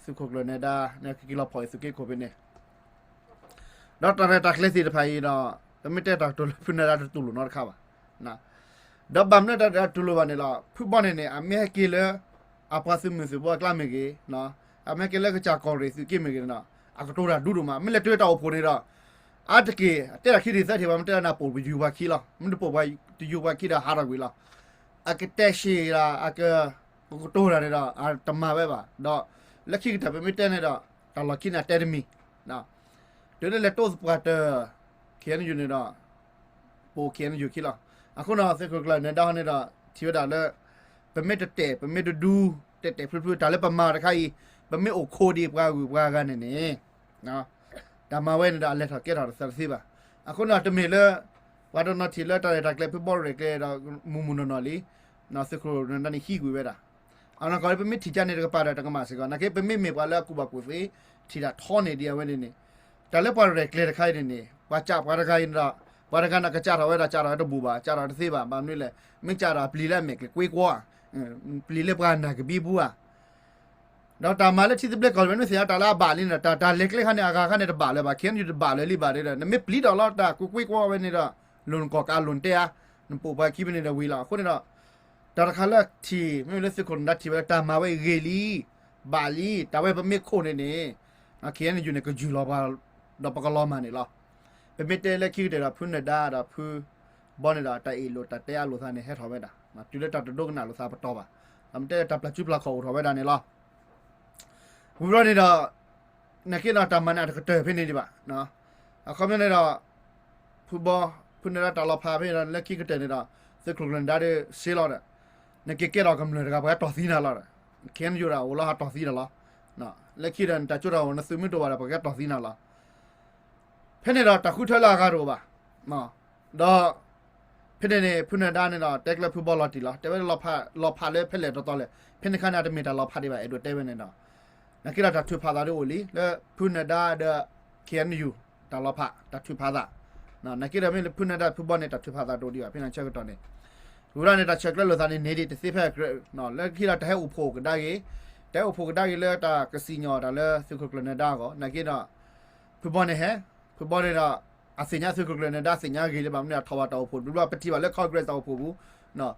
သုးခိၣ်ကျၢၢ်နၢၤဒါ န့ၣ်ကက့ၤလီၤဖီၣ်အံၤသုးက့ခိၣ်ဖဲန့ၣ် ဒီးတၢ်ရဲၣ်တၢ်ကျဲၤသ့ၣ်တဖၣ်အံၤဒီး ပမ့ၢ်တဲတၢ်ကတိၤလၢဖုနၢၤဒါတတူၢ်လိာ်နီတခါဘၣ်. ဒီးဘၣ်မနုၤတၢ်တတူၢ်လိာ်ဘၣ်န့ၣ်လီၤ ဖုဘီန့ၣ်န့ၣ် အမ့ၢ်ဟဲက့ၤလၢ အပှၤသုးမုၢ်သုးဘိအကျါမ့ၢ်ဂ့ၤ, အမ့ၢ်ဟဲက့ၤလၢကစၢ်ကီၢ်ရ့ၣ်သုးက့မ့ၢ်ဂ့ၤန့ၣ်ဒီး အကတိၤတၢ်ဒူဒိၣ်မး မ့ၢ်လဲၤတုၤတၢ်အိၣ်ဖှိၣ်န့ၣ်ဒီး အါတက့ၢ် အတဲတၢ်ခံထံၣ်သၢထံၣ်ဘၣ် မ့ၢ်တဲလၢနပိာ်တယူၤပှၤခံလီၤ မ့ၢ်တပိာ်တယူၤပှၤခံဒီးဟးထီၣ်ကွံာ်လီၤ. အကတဲရှံၣ်ဒၣ် အက ကကတိၤတၢ်န့ၣ်ဒီး အတမၤဝဲဘၣ် ဒီး လၢခံကတၢၢ်ပမ့ၢ်တဲန့ၣ်ဒီး တၢ်လီၢ်ခံန့ၣ်အတဲတမံၤ တုၤလၢလဲၤတိၢ်ပှၤတၢၢ် K N U န့ၣ်ဒီး ပိာ် K N U ခံလီၤ. အဃိန့ၣ် သုးခိၣ်ကျၢၢ်နၢၤဒါန့ၣ်ဒီး ထံၣ်ဝဲဒၣ်လၢ ပမ့ၢ်တတဲာ် ပမ့ၢ်တဒူ တဲာ်တဲာ်ဖျုးဖျုး တၢ်လၢပမၤတခါအံၤ ပမ့ၢ်အိၣ်ခိးဒံးပှၤဂုၤပှၤဂၤန့ၣ်န့ၣ် တၢ်မၤဝဲန့ၣ်ဒီး အလဲၤထီၣ်ကဲထီၣ်တသးတသ့ဘၣ်. အဃိန့ၣ်ဒီး တမ့ၢ်လၢ ပှၤတနီၤထံၣ်လၢတၢ်ရဲၣ်တၢ်ကျဲၤဖုဘီရဲၣ်ကျဲၤဒီး မုၢ်မုၢ်နီၢ်နီၢ်လံ သုးခိၣ်နၢၤဒါန့ၣ်ဟံးကွံာ်ဝဲဒၣ် အနီၢ်ကီၢ်လၢပမ့ၢ်ထံၣ်ကါန့ၣ်တကပၤဒီးတကမၣ်စ့ၢ်ကီး နာ်က့ပမ့ၢ်မ့ၢ်ပှၤလၢအကူၣ်ဘၣ်ကူၣ်သ့ ထံၣ်တၢ်ထီန့ၢ်ဒံးအဝဲန့ၣ်န့ၣ် တၢ်လၢပှၤရဲၣ်ကျဲၤတခါအံၤန့ၣ်န့ၣ် ပှၤကးပှၤတဂၤအံၤန့ၣ်ဒီး ပှၤတဂၤန့ၣ်ကးထီၣ်ဝဲဒၣ် ကးထီၣ်ဝဲတဘူၣ်ဘၣ် ကးထီၣ်ဝဲတသ့ဘၣ် ဘၣ်မနုၤလဲၣ် မ့ၢ်ကးထီၣ်အပျံၤလၢအမဲာ်ကျဲၤကွ့ကွီဧါ ပျံၤလၢပှၤနၢ်ကဘံဘူဧါ ဒီးတၢ်မၤလၢထံသဘျ့ကီၢ်သဘျ့မ့ၢ်သ့ၣ်ညါတၢ်လၢအဘၣ်လံန့ၣ်ဒီး တၢ်တၢ်လဲၤကျဲခါန့ၣ် အဂၤခါန့ၣ်တဘၣ်လၢၤဘၣ် ခဲအံၤန့ၣ်တဘၣ်လၢၤလံဘၣ်ဒီး နမ့ၢ်ပျံၤဒီးလီၤတၢ်ကွ့ကွ့ကွီဝဲန့ၣ်ဒီး လိၣ်နကီၢ်ကးလိၣ်နတဲဧါ နပိာ်ပှၤခံဖဲန့ၣ်ဒီးဝံၤလီၤ. အဃိန့ၣ်ဒီး တၢ်တခါလၢထံၣ် မ့မ့ၢ်လၢသုးခိၣ်နၢၤဒါထံၣ်ဝဲလၢတၢ်မၤဝဲအံၤဂ့ၤလံ ဘၣ်လံ တၢ်ဝဲပမ့ၢ်ခိးန့ၣ်န့ၣ် ခဲအံၤန့ၣ် ယူၤန့ၣ် ကယူၤလီၤပှၤ ဒီးပကလီၤမၢ်န့ၣ်လီၤ. ပမ့ၢ်တဲလၢခံကတၢၢ်ဒီး ဖုနၢၤဒါဒီးဖုဘီန့ၣ်ဒီး တၢ်အ့ၣ်လိာ်တၢ်တဲအါလိာ်သးန့ၣ် ဟဲထီၣ်ဝဲဒၣ် တုၤလၢတၢ်တဒိကနၣ်လိာ်သးပတီၢ်ဘၣ် ဒီးမ့ၢ်တဲလၢတၢ်ပျၢ်စုပျၢ်ခီၣ်အိၣ်ထီၣ်ဝဲဒၣ်န့ၣ်လီၤ. ဝံၤဘျီန့ၣ်ဒီး နာ်က့ဒီးတၢ်မၤန့ၣ်အတကတၢၢ်ဖဲန့ၣ်ဒံးဘၣ်. အခီပညီန့ၣ်ဒီး ဖုဘီ ဖုနၢၤဒါတၢ်လီၤဖးဖဲန့ၣ်ဒီး လၢခံကတၢၢ်န့ၣ်ဒီး သုးခိၣ်ကျၢၢ်နၢၤဒါဒီးစ့လီၤဒီး နက့ၤကဲထီၣ်ကမျၢၢ်တဂၤ ပှၤကဲတီၢ်သံနၤလီၤဒီး ခဲအံၤန့ၣ်ယူၤဒီး အိၣ်လီၤဟးတီၢ်သံနၤလီၤ. လၢခံဒီးနတၢ်ကၠိတၢ်အိၣ် နသုးမုၢ်ဒိၣ်ဘၣ်ဒီး ပှၤကဲတီၢ်သံနၤလီၤ. ဖဲန့ၣ်ဒီးတၢ်ဃုထၢလၢအဂၤတအိၣ်ဘၣ်. ဒီး ဖဲန့ၣ်န့ၣ် ဖုနၢၤဒါန့ၣ်ဒီး တဲကျၢၤဖုဘီလီၤတံၢ်လီၤ. တဲဝဲလၢလီၤဖးလၢဖဲလဲၣ်တီတီလဲၣ်. ဖဲန့ၣ်ခါန့ၣ် အတမ့ၢ်တၢ်လီၤဖးဒံးဘၣ် အဲၣ်ဒိးတဲဝဲန့ၣ်ဒီး နာ်က့ဒီးတၢ်ထုးဖးသးဒ်အိၣ်လံ လၢဖုနၢၤဒါဒီး K N U တၢ်လီၤဖး တၢ်ထုးဖးသး. နာ်က့ဒီးမ့ၢ်လၢဖုနၢၤဒါဖုဘီန့ၣ် တၢ်ထုးဖးသးတအိၣ်ဒံးဘၣ် ဖဲန့ၣ်ဆၢကတီၢ်န့ၣ် ဝံၤဒီးန့ၣ် တၢ်ဆဲးကျၢလိာ်သးန့ၣ်န့ၣ်ဒံးတသ့ဖဲအကြၢး လၢခံဒီးတၢ်ဟဲအိၣ်ဖှိၣ်ကဒါက့ၤ တၢ်ဟဲအိၣ်ဖှိၣ်ကဒါက့ၤလၢတၢ်ကစံၣ်ညီၣ်တၢ်လၢသုးခိၣ်ကျၢၢ်နၢၤဒါအဂီၢ် နာ်က့ဒီး ဖုဘီန့ၣ်ဟဲ ဖုဘီန့ၣ်ဒီး အသ့ၣ်ညါသုးခိၣ်ကျၢၢ်နၢၤဒါသ့ၣ်ညါဂ့ၤလၢဘၣ်မနုၤအထီၣ်ဘၣ်တၢ်အိၣ်ဖှိၣ် ဘျီဘျီပထံၣ်ဘၣ်လၢ Congress တၢ်အိၣ်ဖှိၣ်ပူၤ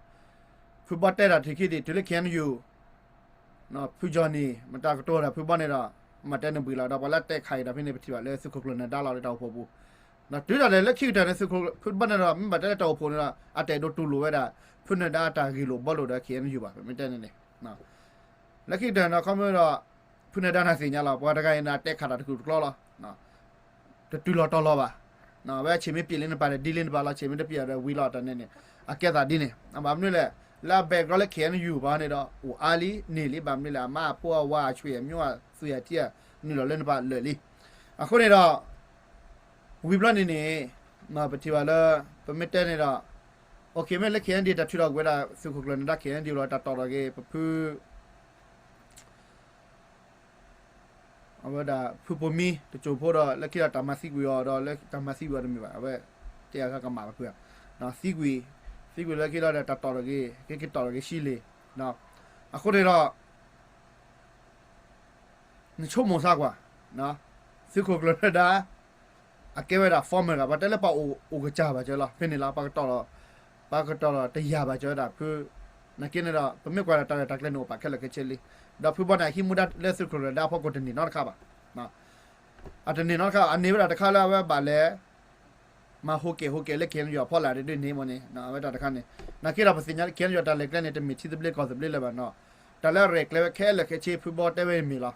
ဖုဘီတဲတၢ်ထံၣ်ခံဒံး တုၤလၢ K N U ဖုကၠီၣ်နံၣ် မတၤကတိၤတၢ်ဖုဘီန့ၣ်ဒီး မၤတဲနဘှံးလီၤ ဒီးပှၤလၢတဲခးအံၤဒီးဖဲန့ၣ် ပထံၣ်ဘၣ်လၢသုးခိၣ်ကျၢၢ်နၢၤဒါလီၤလၢတၢ်အိၣ်ဖှိၣ်ပူၤ ဒီးတုၤဒၣ်လဲာ်လၢခံကတၢၢ်န့ၣ် သုးခိၣ်ဖုဘီန့ၣ်ဒီး မ့ၢ်ဘၣ်တဲလၢတၢ်အိၣ်ဖှိၣ်န့ၣ်ဒီး အတအဲၣ်ဒိးတူၢ်လိာ်ဝဲဒၣ် ဖုနၢၤဒါတၢ်ဂ့ၢ်လိာ်ဘှီလိာ်ဒီး K N U ဘၣ် ပမ့ၢ်တဲန့ၣ်န့ၣ် လၢခံကတၢၢ်န့ၣ် ခီဖျိဒီး ဖုနၢၤဒါန့ၣ်သ့ၣ်ညါလီၤ ပှၤတဂၤအံၤန့ၣ် အတဲခးတၢ်တကူာ်တကျီလီၤ တတုၤလီၤတီၤလီၤဘၣ်. အဝဲဆ့ၣ်မ့ၢ်ပျံၤလၢနပၤဒီး ဒ်လၢနပၤလီၤ ဆ့ၣ်မ့ၢ်တပျံၤဒီးဝံၤလီၤတၢ်န့ၣ်န့ၣ် အကဲသးဒ်န့ၣ် ဘၣ်မနုၤလဲၣ် လၢအ background လၢ K N U ဘၣ်န့ၣ်ဒီး အိၣ်အါလံန့ၢ်လံ ဘၣ်မနုၤလဲၣ် အမါအဖိအဝၤအဆွေအမျိုးအသွေးအထံအ နုာ်လီၤလၢနပၤလၢာ်လံ. အဃိန့ၣ်ဒီး ဝံၤဘျီန့ၣ်န့ၣ် ပထံၣ်ဘၣ်လၢ ပမ့ၢ်တဲန့ၣ်ဒီး မ့ၢ်လၢ KNDO တၢ်ထုးထီၣ်ကွံာ်ဝဲဒၣ် သုးခိၣ်ကျၢၢ်နၢၤဒါ KNDO လီၤ တၢ်တီၣ်ထီၣ်က့ၤ ပဖု အဝဲဒၣ်ဖုပိာ်မံ တစိၢ်ဖိဒီး လၢခံဒီးတၢ်မၤသံကွံာ်အီၤဒီး လၢတၢ်မၤသံကွံာ်အီၤတမ့ၢ်ဘၣ်, အဝဲတဲအဂၤကမၣ်ဘၣ်ဖုဧါ, သံကွံာ်, သံကွံာ်လၢခံဒီးတၢ်တီၣ်ထီၣ်က့ၤ က့ၤက့ၤတီၣ်ထီၣ်က့ၤဆံးလ့ၣ်, အဃိန့ၣ်ဒီး နဆိကမိၣ်ဆါကွၢ်, သုးခိၣ်ကျၢၢ်နၢၤဒါ အကဲဝဲဒၣ် former တဂၤ ပှၤတဲလၢပှၤအိၣ်ကစၢ်ဘၣ်ကၢလီၤ, ဖဲန့ၣ်လီၤ ပှၤကတီၢ်လီၤ, ပှၤကတီၢ်လီၤတယာ်ဘၣ်ကၢဝဲဒၣ်ဖု, နာ်က့န့ၣ်ဒီး ပမ့ၢ်ကွၢ်ဒီးတၢ်ရဲၣ်တၢ်ကျဲၤန့ၣ်အိၣ်ပာ်ခဲလၢာ်ခဲဆ့လံ, ဒီးဖုဘီန့ၣ် အဟံးမူဒါလၢသုးခိၣ်ကျၢၢ်နၢၤဒါအဖီခိၣ်တန့ၢ်နီတခါဘၣ်, အတန့ၢ်နီတခါ, အန့ၢ်ဝဲဒၣ်တခါလၢအဝဲဘၣ်လဲၤ မၤဟူးက့ၤဟူးက့ၤလၢ KNU အဖီလာ်ဒ်န့ၣ်မ့ၢ်န့ၣ် အဝဲဒၣ်တခါန့ၣ်, နာ်က့ဒီးပသ့ၣ်ညါလၢ KNU တၢ်လဲၤကျဲန့ၣ် တမ့ၢ်ထံသဘျ့ကီၢ်သဘျ့လၢၤဘၣ်နီၤ, တၢ်လၢအရဲၣ်ကျဲၤဝဲခဲလၢာ်ခဲဆ့ ဖုဘီတဲဝဲမ့ၢ်လီၤ,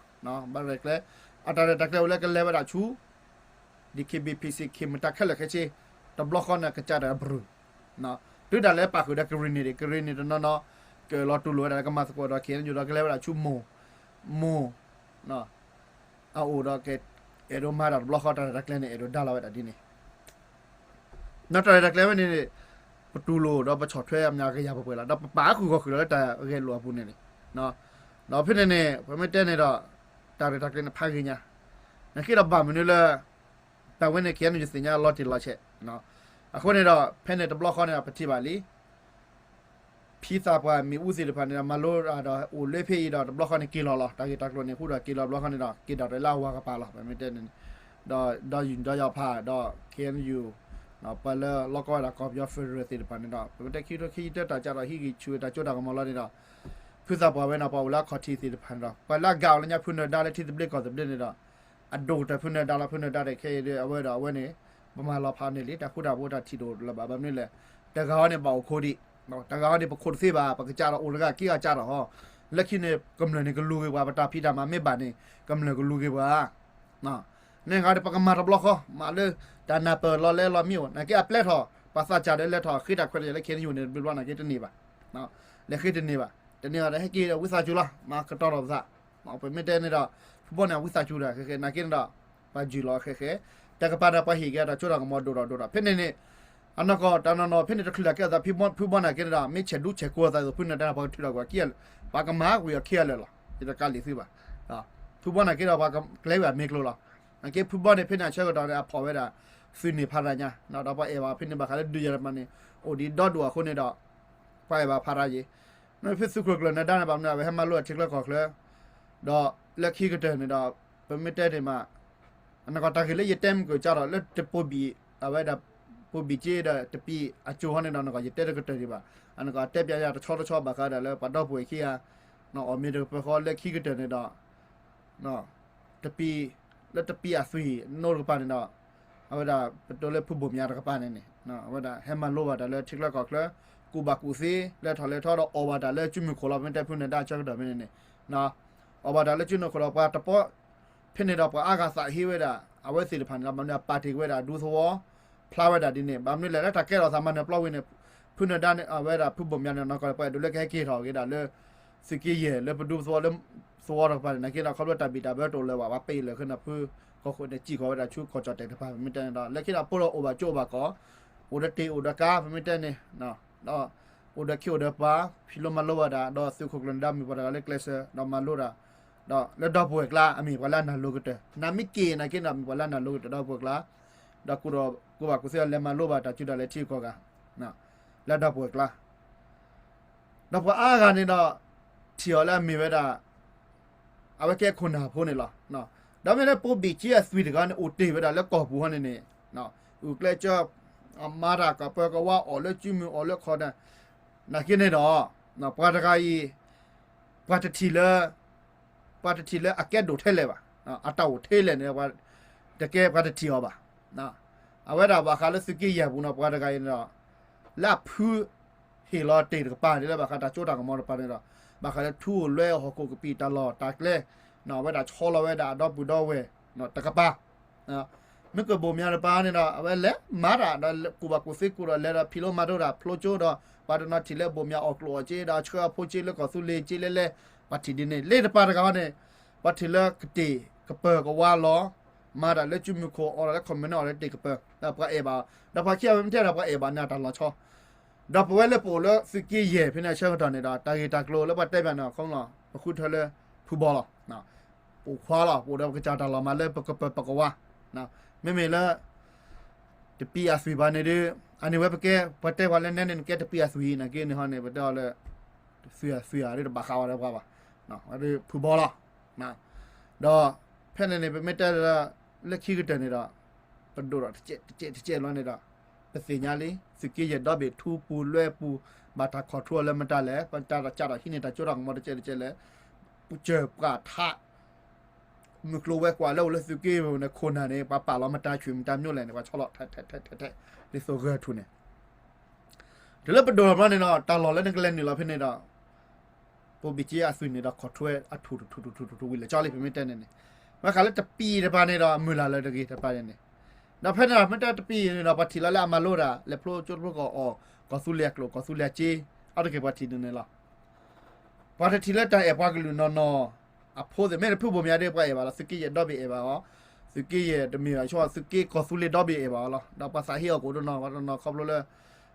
ဘၣ်ရဲၣ်ကျဲၤ, အတၢ်ရဲၣ်တၢ်ကျဲၤဝဲလၢကလဲၤဝဲဒၣ်ဆူ DKBA PC မတၤခဲလၢာ်ခဲဆ့, တဘျီဃီန့ၣ် ကစၢ်တၢ်ဘြူၤ, တုၤဒၣ်လဲာ်ပာ်ဃုာ်ဒီးကရံၣ်နံၣ်ဒံး ကရံၣ်နံၣ်တနီၤနီၤ ကလီၤတူၢ်လိာ်ဝဲဒၣ်လၢကမၤသကိးဒီး KNU ဒီးကလဲၤဝဲဒၣ်ဆူမိၢ်, မိၢ် အအိၣ်ဒီးက အဲၣ်ဒိးမၤတၢ်တဘျီဃီ တၢ်ရဲၣ်တၢ်ကျဲၤန့ၣ် အဲၣ်ဒိးဒါလီၤဝဲဒၣ်ဒ်န့ၣ်, ဒီးတၢ်ရဲၣ်တၢ်ကျဲၤဝဲန့ၣ် ပတူၢ်လိာ်ဒီးပဆီၣ်ထွဲအမျးကယၤပှဲၤပှဲၤလီၤ, ဒီးပပာ်ဃုာ်ဂီၢ်ဃုာ်လီၤလၢတၢ်ဂဲၤလိာ်အပူၤန့ၣ်န့ၣ်, ဒီးဖဲန့ၣ်န့ၣ် ပမ့ၢ်တဲန့ၣ်ဒီး တၢ်ရဲၣ်တၢ်ကျဲၤန့ၣ်ဖးဂ့ၤညါ, နာ်က့ဒီးဘၣ်မနုၤလၢ တၢ်ဝဲန့ၣ် KNU သ့ၣ်ညါလီၤတံၢ်လီၤဆဲး, အဃိန့ၣ်ဒီး ဖဲန့ၣ်တဘျီဃီန့ၣ်ဒီး ပထံၣ်ဘၣ်လံ ဖံသးပှၢ်မ့ၣ်အူသ့ၣ်တဖၣ်န့ၣ်ဒီး မၤလိတၢ်ဒီးအိၣ်လၢဖဲအံၤဒီး တဘျီဃီန့ၣ်က့ၤလီၤလီၤ, တၢ်ဂ့ၢ်တၢ်ကျိၤန့ၣ် ဟူဒီးက့ၤလီၤတဘျီဃီန့ၣ်ဒီး က့ၤဒၣ်တၢ်လၢအဝၤကပၤလီၤ, ပမ့ၢ်တဲန့ၣ်, ဒီး ဒီးယုၢ်ဒီးယီၤဖးဒီး KNU ပှၤလၢလီၢ်ကီဝဲဒၣ်ကီၢ်ပယီၤ federal သ့ၣ်တဖၣ်န့ၣ်ဒီး ပမ့ၢ်တဲခံကထိခံဆံတၢ တၢ်ကၢ်ထီၣ်ဟံးဂံၢ်ဆူၣ်ဝဲတၢ်စိတၢ်ကမီၤလီၤန့ၣ်ဒီး ဖုသးပှၢ်ဝဲန့ၣ် ပှၤအိၣ်လၢအခီၣ်ထံးသ့ၣ်တဖၣ်န့ၣ်ဒီး ပှၤလၢအဂာ်အိၣ်လၢညါဖုနၢၤဒါလၢထံသဘျ့ကီၢ်သဘျ့န့ၣ်ဒီး အဒိၣ်ကတၢၢ်ဖုနၢၤဒါလီၤ, ဖုနၢၤဒါဒီးခဲအံၤဒီး အဝဲဒီးအဝဲန့ၣ် ပမၤလီၤဖးန့ၣ်လံ, တၢ်ဃူတၢ်ဖိးတၢ်ထံၣ်တအိၣ်လၢၤဘၣ်, ဘၣ်မနုၤလဲၣ်, တဂၤဟီန့ၣ်ဘၣ်အိၣ်ခိးဒံး, တဂၤဟီန့ၣ် ပခိးတသ့ဘၣ်, ပကစၢ်ဒီးအိၣ်တဂၤခံဂၤကစၢ်ဒီးဟီ, လၢခံန့ၣ် ကမျၢၢ်န့ၣ်ကလူၤဂ့ၤပှၤ, ပတၢ်ဖံးတၢ်မၤမ့ၢ်ဘၣ်န့ၣ် ကမျၢၢ်ကလူၤဂ့ၤပှၤ, န့ၣ်ဂၤဒီး ပကမၤတဘျီဃီ မၤလၢ တၢ်နၢ်ပၢၢ်လီၤလဲလီၤမ့ၢ်အိၣ်, နာ်က့အပျဲထီၣ် ပှၤသးစၢ်ဒီးလဲၤထီၣ်ဃ့တၢ်ခွဲးတၢ်ယာ်လၢ KNU န့ၣ် တဘျီဘျီနာ်က့တန့ၢ်ဘၣ်, လဲၤဃ့တန့ၢ်ဘၣ်, တန့ၢ်ဘၣ်ဒီး ဟဲက့ၤဒီးဝံသးစူၤလီၤ, မၤကတီၤထီၣ်ပသး, ပမ့ၢ်တဲန့ၣ်ဒီး ဖုဘီန့ၣ် အဝံသးစူၤဒီး ခဲခဲ နာ်က့န့ၣ်ဒီး ပှၤယုၢ်လီၤခဲခဲ, တကပၤဒီးပှၤဟ့ၣ်က့ၤတၢ်စိတၢ်ကမီၤဒိၣ်ထီၣ်ဒိၣ်ထီၣ်, ဖဲန့ၣ်န့ၣ် အနီၢ်ကီၢ်တၢ်နီၢ်နီၢ် ဖဲန့ၣ်တချုးလၢ်ကဲအသး ဖုဘီနာ်က့န့ၣ်ဒီး မ့ၢ်ဆဲးဒူဆဲးကိးအသးအသိး ဖုနၢၤဒါန့ၣ် ပှၤကထုးထီၣ်ကွံာ်ခံဂၤလၢာ်, ပှၤကမၤကွံာ်အီၤခံဂၤလၢာ်လီၤ, ယတကးလံာ်သုဘၣ်, ဖုဘီနာ်က့ဒီး ပှၤကကျဲၤဝဲအမဲာ်ကျိၤလီၤ, နာ်က့ဖုဘီန့ၣ် ဖဲန့ၣ်အဆၢကတီၢ်န့ၣ် အဖီၣ်ဝဲဒၣ် သုးန့ၣ်ဖးဒၣ်ညါ, ဒီးပှၤအဲၣ်ဘၣ်ဖဲန့ၣ် ဘၣ်ဃးလၢဒုးယၤတမးန့ၣ် အိၣ်ဒံးဒီဒူၣ်အဃိန့ၣ်ဒီး ပှၤအဲၣ်ဘၣ်ဖးဒၣ်ယံၤ, မ့ၢ်ဖုသုးခိၣ်ကျၢၢ်နၢၤဒါန့ၣ် ဘၣ်မနုၤ အဝဲဟဲမၤလိအထံချၢကီၢ်ချၢ, ဒီးလၢခံကတၢၢ်န့ၣ်ဒီး ပမ့ၢ်တဲန့ၣ်မး နကီၢ်တၢ်ဂ့ၢ်လၢယတဲမုၢ်ကၢၢ်ကၢ်ဒီး လၢတပိာ်ဘံၣ် အဝဲဒၣ် ပိာ်ဘံၣ်က့ဒီးတပံၣ်အကၠိဟီန့ၣ်ဒီး နကီၢ်ယတဲတကတၢၢ်ဒံးဘၣ်, အနကီၢ်တဲပျးယၤတဆီတဆီဘၣ်ဃးဒီးလၢပှၤဒီပုၢ်ဝဲၢ်ခံဂၤ အီၣ်မ့ၤတကပၢၤဃီလၢခံကတၢၢ်န့ၣ်ဒီး တပံၣ် လၢတပံၣ်အသွံၣ်နိတကပၤန့ၣ်ဒီး အဝဲဒၣ်ပတိၤလၢဖုဘိၣ်မၠးတကပၤန့ၣ်န့ၣ် အဝဲဒၣ်ဟဲမၤလိဘၣ်တၢ်လၢထံချၢကီၢ်ချၢ, ကူၣ်ဘၣ်ကူၣ်သ့ လဲၤထီၣ်လဲၤထီဒီးအီၣ်ဘၣ်တၢ်လၢစုမုၢ်ခိၣ်လီၤ, ပမ့ၢ်တဲဖုနၢၤဒါအဆၢကတီၢ်ဖဲန့ၣ်န့ၣ်, အီၣ်ဘၣ်တၢ်လၢစုမုၢ်ခိၣ်ဒီးပှၤတပီၢ်, ဖဲန့ၣ်ဒီးပှၤအါဂၤသးဟ့ဝဲဒၣ် အဝဲသ့ၣ်တဖၣ်န့ၣ်ဒီး ဘၣ်မနုၤအပာ်တ့ၢ်ကွံာ်ဝဲဒၣ်ဒူသဝီ ဖျါဝဲဒၣ်ဒ်န့ၣ်, ဘၣ်မနုၤလဲၣ် လၢတၢ်ကဲထီၣ်သးမၤနၢၤပျီဝံၤန့ၣ် ဖုနၢၤဒါန့ၣ် အဝဲဒၣ်ဖုဘိၣ်မၠးန့ၣ် နီၢ်ကီၢ်ပှၤအဲၣ်ဒိးလၢကဟဲက့ၤထီၣ်က့ၤဒၣ်လၢ သုးက့ယဲၢ်လၢပဒူသဝီလၢ သဝီတကပၤန့ၣ် နာ်က့ဒီးခီဖျိတၢ်ဘံၣ်တၢ်ဘၢတအိၣ်လၢၤဘၣ် ပှၤပ့ၢ်လၢာ်ခဲန့ၣ် ဖုကီၢ်ခိၣ်န့ၣ် စံၣ်ဃီၤဝဲဒၣ်ဆူကီၢ်ကၠီၣ်တဲၣ်တကပၤ ပမ့ၢ်တဲန့ၣ်ဒီး လၢခံဒီးပိၢ်ဒီးအိၣ်ဘၣ်ကၠိအိၣ်ဘၣ်ကီၢ်, အိၣ်ဒီးတ့ၢ်အိၣ်ဒီးကါ ပမ့ၢ်တဲန့ၣ် ဒီး အိၣ်ဒီးခ့အိၣ်ဒီးပှၤ ဖံးလိမၤလိဘၣ်တၢ် ဒီးသုးခိၣ်ကျၢၢ်နၢၤဒါမ့ၢ်ပှၤတဂၤလၢကျဲးစၢး ဒီးမၤလိတၢ် ဒီးလၢဒီပုၢ်ဝဲၢ်ကျါ အမ့ၢ်ပှၤလၢအနၢ်လိၤကတၢၢ် နမ့ၢ်က့ၤနာ်က့ဒီး မ့ၢ်ပှၤလၢအနၢ်လိၤကတၢၢ်ဒီပုၢ်ဝဲၢ်ကျါ, ဒီးကူၣ်ဘၣ်ကူၣ်သ့အီၤ လဲၤမၤလိဘၣ်တၢ်စုတၢ်လဲၤထံဂုၤကီၢ်ဂၤ လၢဒီပုၢ်ဝဲၢ်ကျါ ဒီးပှၤအါဂၤန့ၣ်ဒီး ထံၣ်အီၤလၢအမ့ၢ်ဝဲဒၣ် အဝဲကဲခိၣ်နၢ်ဖိန့ၣ်လီၤ. ဒီးမ့ၢ်လၢပိာ်ဘံၣ်က့အသွံၣ်တဂၤန့ၣ် အိၣ်တ့ၢ်ဝဲဒၣ်လၢကီၢ်ပူၤဟီန့ၣ်န့ၣ် ဂုာ်ကျဲးစၢး မၤတၢ်ကပၢၤကဝါအီၣ်လၢစုမုၢ်အီၣ်လၢခီၣ်ဒၢ နာ်က့န့ၣ်ဒီး ပှၤတဂၤအံၤ ပှၤတထံၣ်လၢ ပှၤတထံၣ်လၢအကဲဒိၣ်ထဲလဲၣ်ဘၣ်, အတၢ်အိၣ်ထဲလဲၣ်န့ၣ် တကဲပှၤတထံၣ်အီၤဘၣ်. အဝဲဒၣ်ဘၣ်ဃးလၢသုးက့ယဲၢ်ပူၤန့ၣ် ပှၤတဂၤအံၤန့ၣ်ဒီး လၢအဖု ဟ့ၣ်လီၤတ့ၢ်တကပၤန့ၣ်လၢဘၣ်ဃးတၢ်စိတၢ်ကမီၤတကပၤန့ၣ်ဒီး ဘၣ်ဃးလၢထူအိၣ်လွဲဟီၣ်ခိၣ်ကပံာ်တၢ်လီၢ်တၢ်ကျဲ အဝဲဒၣ်ဆီလီၤဝဲဒၣ်အဒီပုၢ်ဒီဝဲၢ်တကပၤ မ့ၢ်ကဘိၣ်မၠးတပၤန့ၣ်ဒီး အဝဲလဲၤမၤတၢ်ဒီးကူၣ်ဘၣ်ကူၣ်သ့ကူၣ်ဒီးလဲၤဒီးဖံးလိမၤဒိတၢ်ဖျိကၠိဒီး ပှၤတနီၤထံၣ်လၢဘိၣ်မၠးအီၣ်ကျိၣ်အီၣ်စ့ဒီးဆှၢအဖိစ့လၢကီၢ်သူလ့ၤစ့လဲလဲ ပှၤထံၣ်ဒ်န့ၣ် လ့တပၤတဂၤန့ၣ် ပှၤထံၣ်လၢကတ့ၢ်ကပၢၤကဝါလီၤ မၤတၢ်လၢစုမုၢ်ခိၣ်အီၣ်တၢ်လၢခီၣ်မၢ်န့ၣ်အီၣ်လၢတ့ၢ်ကပၢၤ ဒီးပှၤအဲၣ်ဘၣ် ဒီးပှၤခံဂၤဝဲမ့ၢ်ထဲဒီးပှၤအဲၣ်ဘၣ်န့ၣ်တၢ်လီၤဆီ ဒီးပဝဲလၢပအိၣ်လၢသုးက့ယဲၢ်ဖဲန့ၣ်အဆၢကတီၢ်န့ၣ်ဒီး တၢ်ဂ့ၢ်တၢ်ကျိၤလၢပှၤတဲဘၣ်န့ၣ် ခီလီၤ ပဃုထၢလၢဖုဘီလီၤ. ပအိၣ်ခွါလီၤ ပအိၣ်ဒီးပကစၢ်တၢ်လီၤမၤလၢပကပၢၤပကဝါ, မ့မ့ၢ်လၢ တပံအသွံၣ်ဘၣ်န့ၣ်ဒီး အန့ၣ်ဝဲပကဲ ပှၤတဲပှၤလၢနဲန့ၣ် နကဲတပံအသွံၣ် နာ်က့န့ၣ်ဟီန့ၣ် ပတဲအီၤလၢ သွံၣ်အသွံၣ်အရ့တဘၣ်ဃးဝဲဒၣ်ပှၤဘၣ်, ဝဲဒၣ်ဖုဘီလီၤ. ဒီးဖဲန့ၣ်န့ၣ် ပမ့ၢ်တဲလၢ လၢခံကတၢၢ်န့ၣ်ဒီး ပဒိၣ်ဒီးတကဲးတကဲးတကဲးလီၤန့ၣ်ဒီး ပသ့ၣ်ညါလံ သုးက့ယဲၢ်ဒီဘ့ၣ်ထူပူၤလွဲပူၤ ဘၣ်တၢ်ခီၣ်ထူအီၤလၢမတၤလဲၣ် ပတၢ်ကးဒီးဟံးန့ၢ်တၢ်စိတၢ်ကမီၤတကဲးတကဲးလဲၣ်, ပစၢၢ်ပှၤထး မုၢ်ကျိၤဝဲၤကွာ်လၢအိၣ်လၢသုးက့ဝဲန့ၣ် ခိၣ်နၢ်န့ၣ် ပှၤပာ်လီၤမတၤဆွံၣ်မတၤမျိၣ်လဲၣ်န့ၣ် ပှၤဆီလီၤထဲထဲထဲထဲ ဒ်သိးဂဲၤထူၣ်န့ၣ် တုၤလၢပဒိၣ်ထီၣ်ဘျီန့ၣ်ဒီး တၢ်လီၢ်လၢနကလဲၤနုာ်လီၤဖဲန့ၣ်ဒီး ပိၢ်ဘံၣ်က့အသွံၣ်န့ၣ်ဒီး ခီၣ်ထွဲအထူၣ်ထူၣ်ထူၣ်ထူၣ်ထူၣ်ထူၣ်ဝံၤလၢာ်ကၠီလံ ပမ့ၢ်တဲန့ၣ်န့ၣ်, မ့ၢ်ဃးလၢတပံတပၤန့ၣ်ဒီး မုၢ်လၢ်လၢတဂ့ၤတပၤန့ၣ်န့ၣ်, ဒီးဖဲန့ၣ်ဒီး မ့ၢ်တဲတပံန့ၣ်ဒီး ပှၤထံၣ်လီၤလၢအမၤလိတၢ် လဲၤဖျိကၠိတဖျိကအီၣ် ကီၢ်သူလ့ၤအကျိာ် ကီၢ်သူလ့ၤအစ့ အါတက့ၢ်ပှၤထံၣ်ဒ်န့ၣ်လီၤ. ပှၤတထံၣ်လၢတၢ်အဲၣ်ပှၤကလုာ်နီၢ်နီၢ် အဖိသ့ၣ် မ့ၢ်တဖုဘိၣ်မၠါဒီး ပှၤအဲၣ်ဘၣ်လီၤ သုးက့ယဲၢ်ဒီဘ့ၣ်အဲၣ်ဘၣ်အီၤ, သုးက့ယဲၢ်တမ့ၢ်ဘၣ် သုးက့ကီၢ်သူလ့ၤဒီဘ့ၣ်အဲၣ်ဘၣ်အီၤလီၤ. ဒီးပှၤသးဟ့အီၤကအိၣ်တနီၤ ပှၤတနီၤခီဖျိလၢ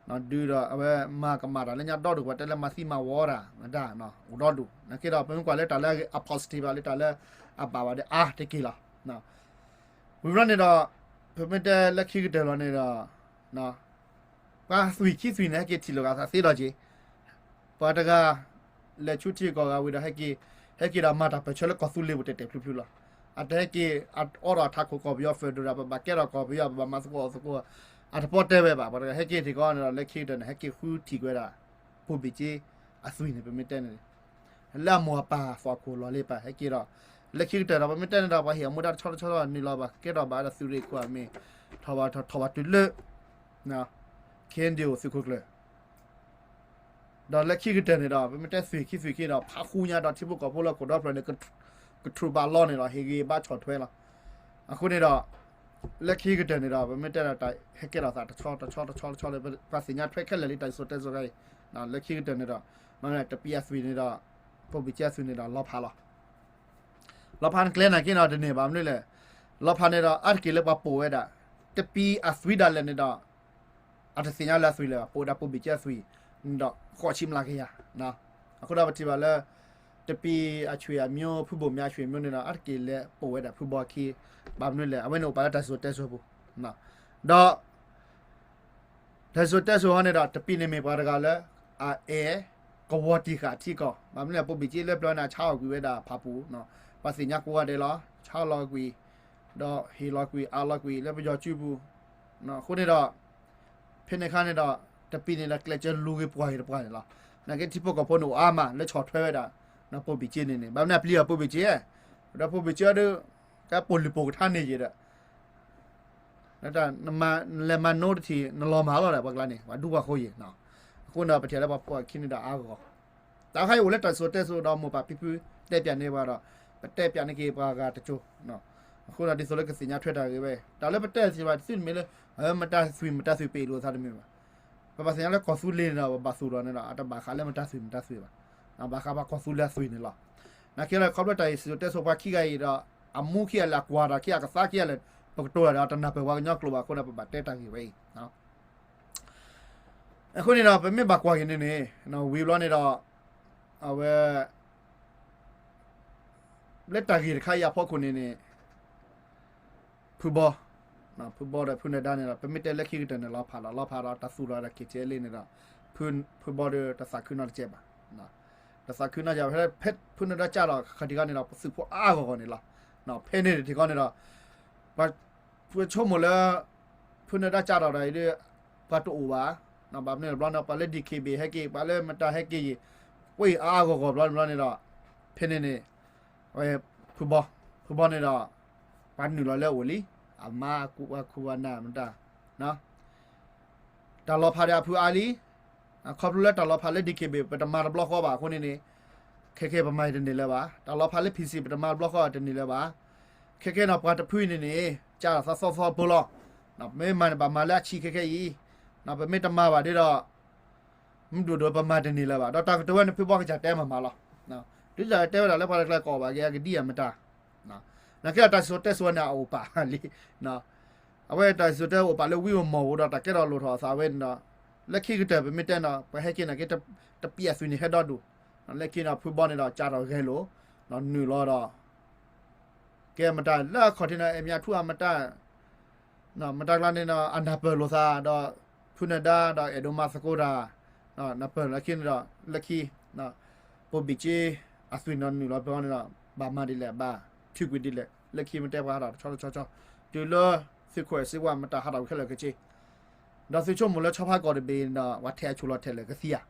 ဒုးဒီးအဝဲမၤကမၣ်တၢ်လၢညါဒီဒူၣ် ပှၤတဲလၢမၤသံမၤဝီတၢ် မတၤ အိၣ်ဒီဒူၣ် နာ်က့ဒီး ပမ့ၢ်ကွၢ်လၢတၢ်လၢအ positive ဘၣ် လၢတၢ်လၢအဘၣ်ဘၣ်ဒီးအါတက့ၢ်လီၤ. ဝံၤဘျီန့ၣ်ဒီး ပမ့ၢ်တဲလၢခံကတၢၢ်လီၤန့ၣ်ဒီး ပှၤသွံၣ်ခံသွံၣ်န့ၣ် ဟဲက့ၤထံၣ်လိာ်ကသးသ့ဒီးက့ၤ ပှၤတဂၤ လဲၤဆူထံကီၢ်ဂၤဝံၤဒီး ဟဲက့ၤ ဟဲက့ၤဒီးမၤတၢ်ပၢၢ်ဆၢလၢကီၢ်သူလ့ၤပူၤတဲာ်တဲာ်ဖျုဖျုလီၤ. အတဟဲက့ၤ အအိၣ်ဒီးထးခိၣ်ကီၢ်ပယီၤ federal ဒီး ပဘၣ်ကဲထီၣ်ကီၢ်ပယီၤ ပဘၣ်မၤသကိးအီၤသကိး အတပီၢ်တဲဝဲဘၣ်. ပှၤတဂၤဟဲက့ၤထံၣ်ကီးန့ၣ်ဒီး လၢခံကတၢၢ်န့ၣ် ဟဲက့ၤဃုထံၣ်ကွံာ်ဝဲဒၣ် ပိၢ်ဘံၣ်က့အသွံၣ်န့ၣ် ပမ့ၢ်တဲန့ၣ် လၢအမိၢ်အပၢ်သွၣ်ခိၣ်လီၤလံပၢ် ဟဲက့ၤဒီး လၢခံကတၢၢ်ဒီး ပမ့ၢ်တဲန့ၣ်ဒီး ပှၤဟ့ၣ်အမူဒါတဆီတဆီ နုာ်လီၤဘၣ် ကဲထီၣ်ဘၣ်ဒီးသုးရ့ၣ်ခိၣ်အမ့ၢ် ထီၣ်ဘၣ်ထီၣ်ဘၣ်တုၤလၢ KNDO သုးခိၣ်ကျၢၢ် ဒီးလၢခံကတၢၢ်န့ၣ်ဒီး ပမ့ၢ်တဲသွံၣ်ခံသွံၣ်ခံဒီး ဖးဃူညါဒီးထံဖိကီၢ်ဖိလၢခိၣ်ဒီဖျၢၣ်န့ၣ် ကထြူးဘၣ်လီန့ၣ်ဒီး ဟ့ၣ်ဂံၢ်ဘါဆီၣ်ထွဲလီၤ. အဃိန့ၣ်ဒီး လၢခံကတၢၢ်န့ၣ်ဒီး ပမ့ၢ်တဲဒီးတၢ်ဟဲကဲထီၣ်သးတဆီတဆီတဆီတဆီလၢ ပှၤသ့ၣ်ညါထွဲခဲလၢာ်လံ တၢ်စံၣ်စိၤတဲစိၤခါအံၤ လၢခံကတၢၢ်န့ၣ်ဒီး မ့ၢ်တပံအသွံၣ်န့ၣ်ဒီး ပိၢ်ဘံၣ်က့အသွံၣ်န့ၣ်ဒီးလီၤဖးလီၤ. လီၤဖးနကျဲနာ်က့န့ၣ်ဒီးတန့ၢ်ဘၣ်မနုၤလဲၣ်. လီၤဖးန့ၣ်ဒီး အါတက့ၢ်လၢပှၤပိာ်ဝဲဒၣ် တပံအသွံၣ်ဒၣ်လဲာ်န့ၣ်ဒီး အတသ့ၣ်ညါလၢအသွံၣ်လၢၤဘၣ် ပိာ်ဝဲဒၣ်ပိၢ်ဘံၣ်က့အသွံၣ်န့ၣ်ဒီး ဃိးဆံမျးကယၤ. အဃိဒီးပထံၣ်ဘၣ်လၢ တပံအဆွံၣ်အမျိၣ် ဖုဘိၣ်မၠါဆွံၣ်အမျိၣ်န့ၣ်ဒီး အါတက့ၢ်လၢပိာ်ဝဲဒၣ်ဖုဘီခံ ဘၣ်မနုၤလဲၣ် အဝဲန့ၣ်အိၣ်ပာ်လၢတၢ်စံၣ်စိၤတဲစိၤပူၤ ဒီး တၢ်စံၣ်စိၤတဲစိၤဟီန့ၣ်ဒီး တပံန့ၣ်မ့ၢ်ပှၤတဂၤလၢ အအဲၣ် ကဝီၤတံၢ်ဃာ်ထံကီၢ် ဘၣ်မနုၤလဲၣ် ပိၢ်ဘံၣ်က့လၢပျၢၤန့ၣ် အဆါအီၣ်ကွံာ်ဝဲဒၣ်ဖးပူၤ ပှၤသ့ၣ်ညါကိးဂၤဒဲးလီၤ ဆါလီၤကွံာ် ဒီးဟ့ၣ်လီၤကွံာ်အးလီၤကွံာ်လၢပယီၤစုပူၤ အဃိန့ၣ်ဒီး ဖဲန့ၣ်အခါန့ၣ်ဒီး တပံန့ၣ်ဒီးကျဲးစၢးလူၤက့ၤပှၤဂ့ၤတပှၤန့ၣ်လီၤ. နာ်က့ထံဖိကီၢ်ဖိန့ၣ်အိၣ်အါမးလၢဆီၣ်ထွဲဝဲဒၣ် ပိၢ်ဘံၣ်က့န့ၣ်န့ၣ် ဘၣ်မနုၤအပျံၤအီၤပိၢ်ဘံၣ်က့ ဒီးပိၢ်ဘံၣ်က့ဒီး ကဲပိာ်လုၢ်ပိာ်ကထါန့ၢ်ယံၤဒီး နလဲၤမၤနိတထံၣ် နလီၤမၢ်လီၤဒီးပှၤကျါန့ၣ် ပှၤဒူပှၤဃိယံၤ. အဃိန့ၣ်ဒီး ပထံၣ်လၢပှၤပိာ်ခံန့ၣ်ဒီးအါဂီၢ် တၢ်ခါအံၤအိၣ်လၢတၢ်စံၣ်စိၤတဲစိၤဒီးမိၢ်ပၢ်ဖံဖု တဲပၠးန့ၢ်ပှၤဒီး ပတဲပၠးန့ၢ်က့ၤပှၤဂၤတကၠိ အဃိဒီးဒ်သိးလၢကသ့ၣ်ညါထွဲတၢ်ဂ့ၢ်ဝဲ တၢ်လၢပတဲသ့ၣ်တဖၣ် သုတမ့ၢ်လၢ မတၤသွံၣ်မတၤသွံၣ်ပ့ၢ်လိာ်သးတမ့ၢ်ဘၣ်. ပဘၣ်သ့ၣ်ညါလၢကီၢ်သူလ့ၤန့ၣ်ဒီး ပဘၣ်သူၣ်ထီၣ်န့ၣ်ဒီး အတဘၣ်ဃးလၢမတၤသွံၣ်မတၤသွံၣ်ဘၣ်. ဘၣ်ဃးပှၤကီၢ်သူလ့ၤအသွံၣ်န့ၣ်လီၤ. နာ်က့လၢခီဖျိတၢ်စံၣ်စိၤတဲစိၤပှၤခံဂၤအံၤဒီး အမူခံဂၤလၢအကွၢ်တၢ်ခံဂၤအကသါခံဂၤလၢ ပကတိၤတၢ်ဒီးတနၢ်ပၢၢ်ပှၤကညီကျိာ်ဘၣ်အဃိဒီး ပဘၣ်တဲတၢ်ဂ့ၢ်ဝဲအံၤ အဃိန့ၣ်ဒီး ပမ့ၢ်ဘၣ်ကွၢ်က့ၤန့ၣ်န့ၣ် ဝံၤဘျီန့ၣ်ဒီး အဝဲ လၢတၢ်ဂ့ၢ်တခါအံၤအဖီခိၣ်န့ၣ်န့ၣ် ဖုဘီ ဖုဘီဒီးဖုနၢၤဒါန့ၣ်ဒီး ပမ့ၢ်တဲလၢခံကတၢၢ်န့ၣ် လီၤဖးဒီး လီၤဖးဒီးတၢ်သူၣ်လီၤဒီး က့ၤကဲလ့ၣ် န့ၣ်ဒီး ဖုဘီဒီးတသးခုနီတကဲးဘၣ်. တသးခုနီကဲးဘၣ် ဖဲဖုနၢၤဒါကၢ်ဒီးခီၣ်ထံးခီန့ၣ်ဒီး ပသုးဖိအါအါဂီၢ်ဂီၢ်န့ၣ်လီၤ. ဖဲန့ၣ်တထံးခီန့ၣ်ဒီး ပဆိကမိၣ်လၢ ဖုနၢၤဒါကၢ်ဒီးဒီးအံၤဒီး ပှၤတအိၣ်ဘၣ်. ဘၣ်မနုၤလဲၣ်ဘျီန့ၣ် ပှၤလၢ DKBA ဟဲက့ၤ ပှၤလၢမတၤဟဲက့ၤယံၤ ကွၢ်အါအါဂီၢ်ဂီၢ်ဘျီန့ၣ်ဘျီန့ၣ်ဒီး ဖဲန့ၣ်န့ၣ် ဝဲ ဖုဘီ ဖုဘီန့ၣ်ဒီး ပှၤနုာ်လီၤလၢအအိၣ်လံ အမါအကူအနၢ်မတၤ တၢ်လီၤဖးဒီးအဖုအါလံ. ခီဖျိလၢတၢ်လီၤဖးလၢ DKBA ပတမၤတဘျီဃီဘၣ်အဃိန့ၣ်န့ၣ် ခဲခဲပမၤတန့ၢ်လၢၤဘၣ်. တၢ်လီၤဖးလၢ PC ပတမၤတဘျီဃီတန့ၢ်လၢၤဘၣ်. ခဲခဲန့ၣ် ပှၤတဖုန့ၣ်န့ၣ် ကၢ်သးသီသီဖိလီၤ. ပမ့ၢ်မၤန့ၣ် ဘၣ်မၤလၢအဆံးခဲခဲအံၤ ပမ့ၢ်တမၤဘၣ်ဒီး မ့ၢ်ဒိၣ်ဒိၣ်ပမၤတန့ၢ်လၢၤဘၣ်. ဒီးတၢ်ကတိၤဝဲန့ၣ် ဖုဘီကစၢ်တဲမၤမၤလီၤ. တုၤတၢ်တဲဝဲဒၣ်လၢပှၤတကျဲၤကီးဘၣ်က့ၤ အကဒံအမတၤ နာ်က့ဒီးတၢ်စံၣ်စိၤတဲစိၤန့ၣ် အအိၣ်ပာ်လံ. အဝဲတၢ်စံၣ်စိၤတဲစိၤအိၣ်ပာ်လၢဝံမီၢ်ဧိၤဒီး တၢ်ကဲထီၣ်လိၣ်ထီၣ်အသးဝဲန့ၣ်ဒီး လၢခံကတၢၢ်ပမ့ၢ်တဲနီၤ ပှၤဟဲက့ၤန့ၣ်က့ တပျံၤအသွံၣ်န့ၣ်ဟဲဒီဒူၣ်, လၢခံဒီးဖုဘီန့ၣ်ဒီး ကးထီၣ်ဂဲၤလိာ်, နုာ်လီၤဒီး ကဲမတၤလၢအခီၣ်ထံးန့ၣ် အမ့ၢ်အထူအမတၢ် မတၤကျါန့ၣ်ဒီး အနၢ်ပၢၢ်လိာ်သးဒီး ဖုနၢၤဒါဒီးအဲၣ်ဒိးမၤသကိးတၢ်, နၢ်ပၢၢ်လၢခံန့ၣ်ဒီး လၢခံ ပိာ်ဘံၣ်က့အသွံၣ်န့ၣ်နုာ်လီၤဖဲန့ၣ်ဒီး ဘၣ်မၤဒ်လဲၣ် ဘၣ်ထုးကွံာ်ဒ်လဲၣ် လၢခံမ့ၢ်တဲပှၤဟးထီၣ်တဆီတဆီဆီ တုၤလၢသုးခိၣ်အဲၣ်စ့ဝါမတၤဟးထီၣ်ဝံၤခဲလၢာ်ကဆ့, ဒီးသုးဆိကမိၣ်လၢဆီဖါကီၢ်တဘ့ၣ်န့ၣ်ဒီး ပှၤထဲးအဆူၣ်လီၤထဲးလၢာ်ကသံဧါ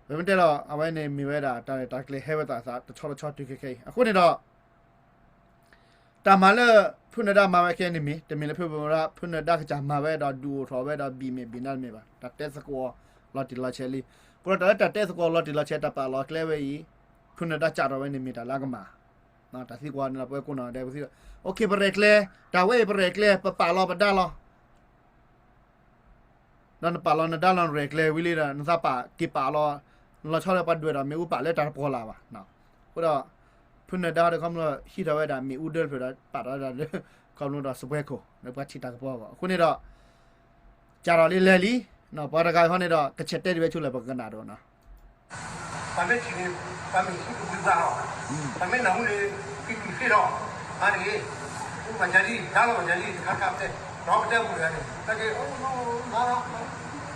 ပမ့ၢ်တဲဒီး အဝဲန့ၣ်မ့ၢ်ဝဲဒၣ်တၢ်ရဲၣ်တၢ်ကျဲၤဟဲဝဲသးသးတဆီတဆီတုၤခဲခဲအံၤ အဃိန့ၣ်ဒီး တၢ်မၤလၢ ဖုနၢၤဒါမၤဝဲခဲအံၤန့ၣ်မ့ၢ် တမ့ၢ်လၢဖု ဖုနၢၤဒါကစၢ်မၤဝဲဒီးဒုးအိၣ်ထီၣ်ဝဲဒီးဘံၣ်မ့ၢ်ဘံၣ်နါတမ့ၢ်ဘၣ် တၢ်တဲသကိးအီၤလီၤတံၢ်လီၤဆဲးလံ, အဃိဒီးတၢ်လၢတၢ်တဲသကိးလီၤတံၢ်လီၤဆဲးတၢ်ပာ်လီၤကျဲဝဲအံၤ ဖုနၢၤဒါကးထီၣ်ဝဲန့ၣ်မ့ၢ်တၢ်လၢအကမၣ်, တၢ်သံကွၢ်န့ၣ်ဒီးပဝဲကိးနီၢ်ဒဲးပသံ, အိၣ်ခ့ပရဲၣ်ကျဲၤ, တၢ်ဝဲအံၤပရဲၣ်ကျဲၤ ပပာ်လီၤပဒါလီၤ ဒီးနပာ်လီၤနဒါလီၤနရဲၣ်ကျဲၤဝံၤလံဒီး နသးပာ်က့ၤပာ်လီၤ, နလီၤဆီလၢပှၤဒွဲၣ်ဒီးမ့ၣ်အူပာ်လၢတၢ်တပှီၤလၢ်ဘၣ်, အဃိဒီး ဖုနၢၤဒါဒီးခီဖျိဟံးထီၣ်ဝဲဒၣ်မ့ၣ်အူဒၢတဖျၢၣ်ဒီး ပာ်ထီၣ်ဝဲဒၣ်လၢ ခီဖျိဒီးစပွဲခိၣ် လၢပှၤထံၣ်တၢ်ကပီၤအဂီၢ် အဃိန့ၣ်ဒီး ကးထီၣ်လံလဲၤလံ, ပှၤတဂၤအံၤဟီန့ၣ်ဒီး ကဆဲးတဲဒံးဝဲဆိလၢပကနၣ်ဒီးနီၤ ပမ့ၢ်ထံၣ်န့ၣ် ပမ့ၢ်ဟံးကဘုးဘၣ်လီၤ, ပမ့ၢ်နၢ်ဟူန့ၣ် ကံၣ်ကံၣ်ဃ့လီၤ, မၤတဂ့ၤ, မၤကၢလံ ဒါလီၤမၤကၢလံ တခါခါတဲ, ဒီးပတဲဝံၤတဂၤန့ၣ် တၢ်က့ၤ မၤလီၤ,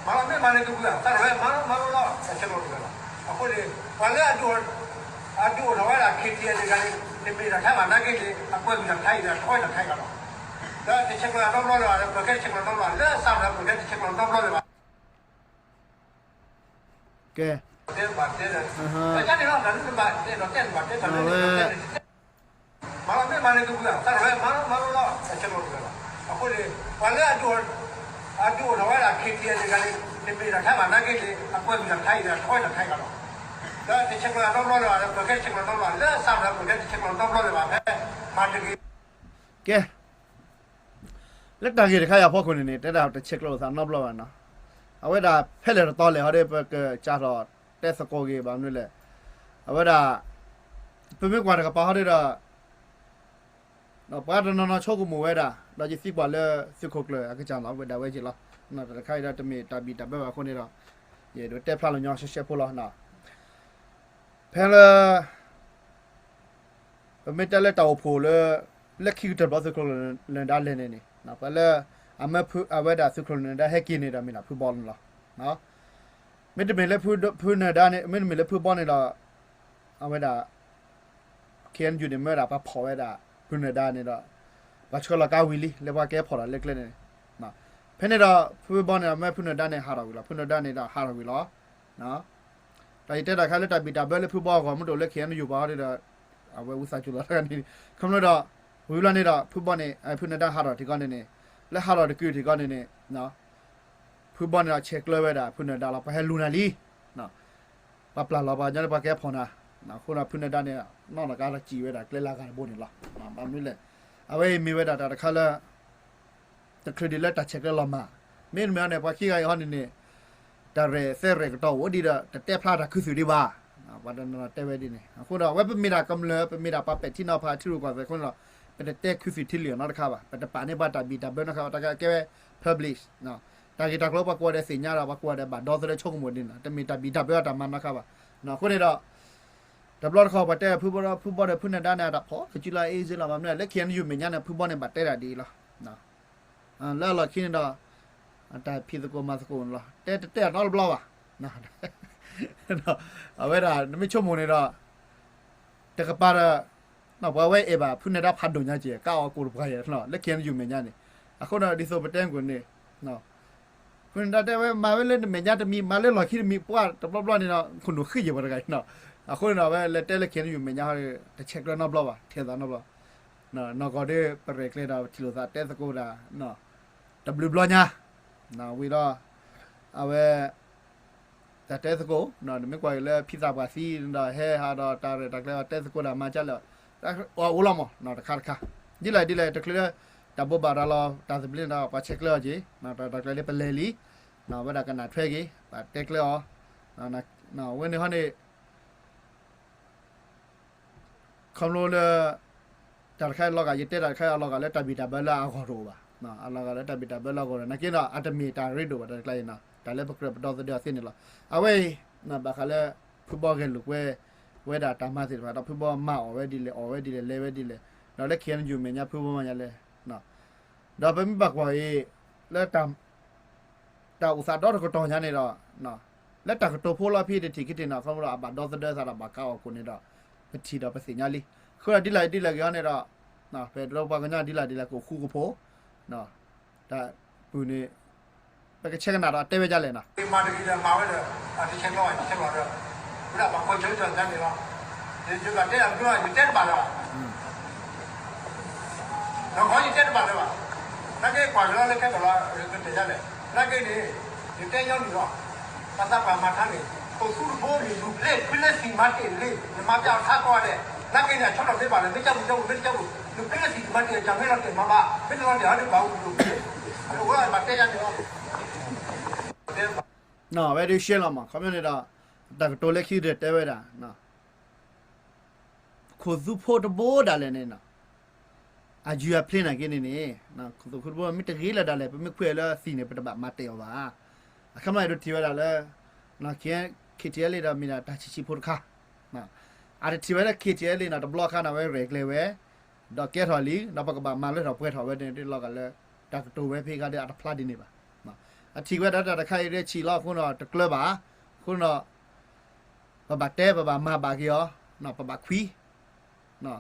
မၤလီၤမ့ၢ်မၤန့ၣ်ကဘုးဧါ, တၢ်တဝဲ မၤလီၤ မၤလီၤလီၤ တၢ်ဆဲးကျိးတဝဲလီၤ, အဃိန့ၣ် ပှၤလၢအဒုးအိၣ်ထီၣ်ဝဲဒၣ် ခ့တံၢ်အဲၣ်တဂၤန့ၣ် နမ့ၢ်တၢ်ခါမၤနာ်က့န့ၣ် အကွဲးဝံၤတၢ်ခါအံၤဒီး ထီၣ်ဝဲတၢ်ခါအံၤလီၤ, ဒီးတဆဲးကျိးနီတဘျီလၢၤဘၣ်, ပၢၤကဲတဆဲးကျိးနီတဘျီ လၢစးထီၣ်ပၢၤကဲတဆဲးကျိးနီတဘျီလၢၤဘၣ် ကဲ, တဲဘၣ်တဲလၢ, တၢ်န့ၣ်လီၤ တၢ်လၢနဘၣ်တဲဒီးတဲနဘၣ်တဲတၢ်လၢနဘၣ်တဲန့ၣ်, မၤလီၤမ့ၢ်မၤန့ၣ်ကဘုးဧါ, တၢ်တဝဲ မၤလီၤ မၤလီၤလီၤ တဆဲးကျိးတဝဲလီၤ, အဃိန့ၣ် ပှၤလၢအဒုး အဒုးအိၣ်ထီၣ်ဝဲဒၣ် ခ့တံၢ်အဲၣ်တဂၤန့ၣ် နမ့ၢ်တၢ်ခါမၤနာ်က့န့ၣ် အကွဲးဝံၤတၢ်ခါအံၤဒီး ထီၣ်ဝဲတၢ်ခါအံၤလီၤ, ဒီးတဆဲးကျိးနီတဘျီလၢၤဘၣ်, ပၢၤကဲတဆဲးကျိးနီတဘျီ လၢစးထီၣ်ပၢၤကဲတဆဲးကျိးနီတဘျီလၢၤဘၣ် ဖဲမၤတဂ့ၤ ကဲ လၢတၢ်ဂ့ၢ်တခါအံၤအဖီခိၣ်န့ၣ်န့ၣ် တဲဒၣ်တဆဲးကျိးလိာ်သးနီတဘျီဘၣ်နီၤ, အဝဲဒၣ်ဖဲလဲၣ်တတီလဲၣ်ဟီဒီး ပကစးထီၣ်တဲသကိးက့ၤဘၣ်မနုၤလဲၣ်, အဝဲဒၣ် ပမ့ၢ်ကွၢ်တကပၤဟီဒီး ပှၤတနီၤနီၤဆိကမိၣ်ဝဲဒၣ် ဒီးယသံကွၢ်လၢသုးခိၣ်ကျၢၢ်အကစၢ်လီၤ ဝဲဒၣ်ဝဲက့ၤလီၤ, တၢ်တခါအံၤဒီးတမ့ၢ်တၢ်ဘံၣ်တၢ်ဘၢဘၣ်အဃိန့ၣ်ဒီး ယအဲၣ်ဒိးတဲဖျါလီၤညီရှဲရှဲဖိလီၤ, ဖဲလၢ ပမ့ၢ်တဲလၢတၢ်အိၣ်ဖှိၣ်လၢ လၢခံကတၢၢ်ဘျီသုးခိၣ်နၢၤဒါလဲၤန့ၣ်န့ၣ် ပှၤလၢ အမၢဖု အဝဲဒၣ်သုးခိၣ်နၢၤဒါဟဲက့ၤန့ၣ်ဒီးမ့ၢ်ဒၣ်ဖုဘီန့ၣ်လီၤ, မ့တမ့ၢ်လၢ ဖုနၢၤဒါန့ၣ် မ့တမ့ၢ်လၢဖုဘီန့ၣ်ဒီး အဝဲဒၣ် ခ့ၣ်အဲၣ်ယူၣ်န့ၣ် မ့ၢ်ဝဲဒၣ်ပှၤဖီၣ်ဝဲဒၣ် ဖုနၢၤဒါန့ၣ်ဒီး ပှၤဆှၢလီၤကါဝံၤလံ လၢပှၤကဲဖီၣ်တၢ်လၢကျဲန့ၣ်, ဖဲန့ၣ်ဒီး ဖုဘီန့ၣ် မ့ၢ်ဖုနၢၤဒါန့ၣ်ဟးထီၣ်ဝံၤလီၤ ဖုနၢၤဒါန့ၣ်ဒီးဟးထီၣ်ဝံၤလီၤ, ဒီးယတဲတၢ်ခါလၢတၢ်ဘံၣ်တၢ်ဘၢလၢဖုဘီအဂီၢ် မ့ၢ်တအိၣ်လၢ ခ့ၣ်အဲၣ်ယူၣ် ဘၣ်ဟီဒီး အဝဲဝံသးစူၤလီၤတၢ်န့ၣ်, ခီဖျိဒီး ဝံၤလီၤန့ၣ်ဒီး ဖုဘီန့ၣ် ဖုနၢၤဒါဟးထီၣ်တံၤကီန့ၣ်န့ၣ်, လၢဟးထီၣ်တကုာ်တံၤကီန့ၣ်န့ၣ် ဖုဘီန့ၣ်ဒီးဆဲးကျၢဝဲဒၣ် ဖုနၢၤဒါလီၤ ပှၤဟဲလူၤနၤလံ ပှၤပျၢ်လီၤပှၤကညီလၢပှၤကဲဖီၣ်နၤ, အဃိဒီးဖုနၢၤဒါန့ၣ် နီၢ်နီၢ်ကါထီၣ်စံးဝဲဒၣ်ကျဲလၢအဂၤတဘိန့ၣ်လီၤ, ဘၣ်မနုၤလဲၣ်, အဝဲအံၤမ့ၢ်ဝဲဒၣ်တၢ်တခါလၢ တချုးဒံးလၢတၢ်ဆဲးကျၢလီၤမၢ်, မ့တမ့ၢ်န့ၣ် ပှၤခံဂၤအံၤဟီန့ၣ်န့ၣ် တၢ်ရဲၣ်သဲရဲၣ်ကတီၤအိၣ်ဒံးဒီး တတဲဖျါတၢ်ခူသူၣ်ဒံးဘၣ်, ပှၤတနီၤနီၤတဲဝဲဒ်န့ၣ်, အဃိဒီးအဝဲပမ့ၢ်ဒၣ်ကမျၢၢ် ပမ့ၢ်ဒၣ်ပှၤပဲာ်ထံနီၤဖးထံရူၢ်ကီၢ်သဲးအဃိန့ၣ်ဒီး ပတတဲခူသူၣ်ထံလံာ်အီၤနီတခါဘၣ်, ပတပာ်န့ၢ်ပှၤတၢ်ဘံၣ်တၢ်ဘၢနီတခါဘၣ်, တၢ်ကဲဝဲ public တၢ်ဂ့ၢ်တၢ်ကျိၤပှၤကိးဂၤဒဲးသ့ၣ်ညါဒီး ပှၤကိးဂၤဒဲးဘၣ်ဒီသဒၢဆိကမိၣ်ဒ်န့ၣ်လီၤ, တမ့ၢ်တၢ်ဘံၣ်တၢ်ဘၢအတၢ်မၤနီတခါဘၣ်, အဃိန့ၣ်ဒီး တဘျီတခီၣ်ပှၤတဲဖုဘီဒီး ဖုဘီဒီးဖုနၢၤဒါန့ၣ် အတၢ်ဖီၣ်ကစုလၢအအ့စ့လီၤ, ဘၣ်မနုၤလဲၣ် လၢ ခ့ၣ်အဲၣ်ယူၣ် မဲာ်ညါန့ၣ် ဖုဘီန့ၣ်ဘၣ်တဲတၢ်ဒ်အံၤလီၤ, လၢအလီၢ်ခံန့ၣ်ဒီး အတၢ်ဖံးသကိးမၤသကိးန့ၣ်လီၤ, တဲတတဲအီၤနီတဘျီဘၣ်, အဝဲဒၣ်နမ့ၢ်ဆိကမိၣ်န့ၣ်ဒီး တကပၤဒီး ပှၤဝဲအဲၣ်ဘၣ်ဖုနၢၤဒါဖးဒိၣ်ညါက့ၤ ကးအီၤကိၢ်တပှၢ်ယဲၢ်လီၤ လၢ ခ့ၣ်အဲၣ်ယူၣ် မဲာ်ညါန့ၣ်, အဃိဒီးဒ်သိးပတဲကွၢ်န့ၣ် ဖုနၢၤဒါတဲဝဲ မၤဝဲလၢနမဲာ်ညါတမံၤ မၤလၢလီၢ်ခံတမံၤ ပှၤတဘျီဘျီန့ၣ်ဒီး ခိၣ်နူာ်ဃံယဲၢ်ပှၤတဂၤအံၤနီၤ, အဃိန့ၣ်ဒီး အဝဲလဲၤတဲလၢ ခ့ၣ်အဲၣ်ယူၣ် မဲာ်ညါ တဆဲးကျၢနီတဘျီဘၣ် ထဲသိးနီတဘျီ, နီၢ်ကီၢ်ဒီး ပရဲၣ်ကျဲၤဒီးပထံၣ်လိာ်သးတဲသကိးတၢ် တဘျုးဘျီညါ, ဝံၤဒီး အဝဲ တၢ်တဲသကိး နမ့ၢ်ကွၢ်က့ၤလၢဖံသးပှၢ်သံန့ၣ်ဒီး ဟဲဟးဒီးတၢ်ရဲၣ်တၢ်ကျဲၤဒီးတဲသကိးတၢ်မၤကၢ်လၢာ်, အိၣ်လီၤမး တခါတခါ, ဒ်လဲၣ်ဒ်လဲၣ် တချုးလၢ တၢ်ဘိးဘၣ်ရၤလီၤ တၢ်သဘျ့န့ၣ်ဒီး ပှၤဆဲးကျၢအီၤက့ၤ တၢ်ရဲၣ်တၢ်ကျဲၤလၢပလဲၤလံ, ဝဲဒၣ်ကနၣ်ထွဲက့ၤ ပှၤတဲကျဲအီၤ, ဝဲန့ၣ်ဟီန့ၣ် ခီဖျိလၢ တၢ်တခါအံၤလီၤဂာ် ယတဲတၢ်တခါအံၤအလီၤဂာ်လၢတၢ်ဘံၣ်တၢ်ဘၢလၢအဂီၢ်တအိၣ်ဘၣ်, အလီၤဂာ်လၢတၢ်ဘံၣ်တၢ်ဘၢလၢအဂီၢ်ဒီး နာ်က့ဒီး အတမ့ၢ်တၢ်ရ့ဒိၣ်ဘၣ်တၢ်တကျါအံၤနီၤ တၢ်လၢပကြၢးပဒီသဒၢအီၤသ့န့ၣ်လီၤ. အဝဲအံၤ ဘၣ်ဃးလၢ ဖုဘီဂဲၤလိာ်ကွဲ ဝဲဒၣ်တၢ်မၤသ့ၣ်တဖၣ်ဒီး ဖုဘီမၤအီၣ်ဝဲဒ်လဲၣ် အီၣ်ဝဲဒ်လဲၣ် လဲၤဝဲဒ်လဲၣ် ဒီးလၢ ခ့ၣ်အဲၣ်ယူၣ် မဲာ်ညါဖုဘီမၤညါလဲၣ် ဒီးပမ့ၢ်ဘၣ်ကွၢ်အံၤ လၢ တၢ်အိၣ်သးဒီတကတီၢ်ညါန့ၣ်ဒီး လၢတၢ်ကတိၤဖိလီၤဖဲတထံၣ်ခံထံၣ်န့ၣ် ခီဖျိဒီးအဘၣ်ဒီသဒၢသးဒီးဘၣ်ကးအီၣ်ကိၣ်န့ၣ်ဒီး ပထံၣ်ဒီးပသ့ၣ်ညါလံ. အဃိဒီးဒ်လဲၣ်ဒ်လဲၣ်ဂ့ၤအီၤန့ၣ်ဒီး ပအဲၣ်ဒိးပှၤကညီဒ်လဲၣ်ဒ်လဲၣ်ကအိၣ်ဃူကဖိး တၢ်ပုၢ်န့ၣ် ပကဆဲးကနၣ်ဒီးတဲဝဲဒ်လဲၣ်နီၤ မၤတဂ့ၤဒီးမၤဝဲဒီး အတဆဲးလီၤတဆဲးလီၤဒီး ဝဲဒၣ်ဘၣ်ကွၢ်ဆၢကတီၢ်န့ၣ်လီၤ. ယဘၣ်တဲအီၤ ယတဲတဘၣ်လၢၤဘၣ် ဒီးခီယတဲတဘၣ်လၢၤဘၣ်. နာ်က့ကွၢ်က့ၤလီၤလၢခဲကလီၤ ကတဲာ်ဒ်လဲၣ် နာ်က့န့ၣ် ယတဲညီနုၢ်လီၤ. ပသးပှၢ်မၤထါန့ၣ် ခိၣ်သူတဘိန့ၣ် လူၤဖျဲးဖုလၢသံၣ်မၤတ့ၢ်လံ နမၤပျးအီၤထါကီၢ်ဒဲး နာ်က့န့ၣ် အဆီထီၣ်မ့ၢ်ဘၣ်လၢ မ့ၢ်ကၢ်ပူၤကၢ်ပူၤ မ့ၢ်ကၢ်ပူၤ လူၤဖျဲးလၢသံၣ်မၤတ့ၢ် တၢ်မ့ၢ်လီၤတ့ၢ်မၤဘၣ် မ့ၢ်တလီၤတ့ၢ်ဟီဒ်ဘၣ်အူဒိၣ်က့ၤ အဝဲဘၣ်တဲယၤန့ၣ်လီၤ. ဝဲဒၣ်ရှဲလီၤမး ခီပညီန့ၣ်ဒီး တၢ်ကတိၤလၢခံဒီးတဲဝဲဒၣ် ခိၣ်သူဖိတဘိဒၣ်လဲာ်န့ၣ် အယူၤအဖျ့နာ်က့န့ၣ်န့ၣ် ခိၣ်သူဖိတဘိမ့ၢ်တဂ့ၤလၢၤဒၣ်လဲာ် ပမ့ၢ်ခွဲးလၢသံၣ်န့ၣ် ပတဘၣ်မၤတ့ၢ်အီၤဘၣ်. အခီပညီအဲၣ်ဒိးထံၣ်ဝဲဒၣ်လၢ ခ့ၣ်ထံၣ်အဲလ့ဒီးမ့ၢ်ဒၣ်တၢ်ဆံးဆံးဖိတခါ အတထံၣ်ဝဲလၢခ့ၣ်ထံၣ်အဲလ့နီၤ တဘျီခါန့ၣ် အဝဲရဲၣ်ကျဲၤဝဲ ဒီးကဲထီၣ်လံ ဒီးပကဘၣ်မၤလၢထီၣ်ပှဲၤထီၣ်ဝဲန့ၣ် လီၤဂာ်လၢ တၢ်ကတိၤဝဲဖဲခါဒီးအတဖျါဒ်န့ၣ်ဘၣ်. အထံၣ်ဝဲဒၣ်တၢ်တခါအံၤဒ်ဆံးလီၤအဃိန့ၣ် တကျၢၤဘၣ်. အဃိန့ၣ် ပဘၣ်တဲ ပဘၣ်မၤဘၣ်က့ၤအီၤ ပဘၣ်ခွံ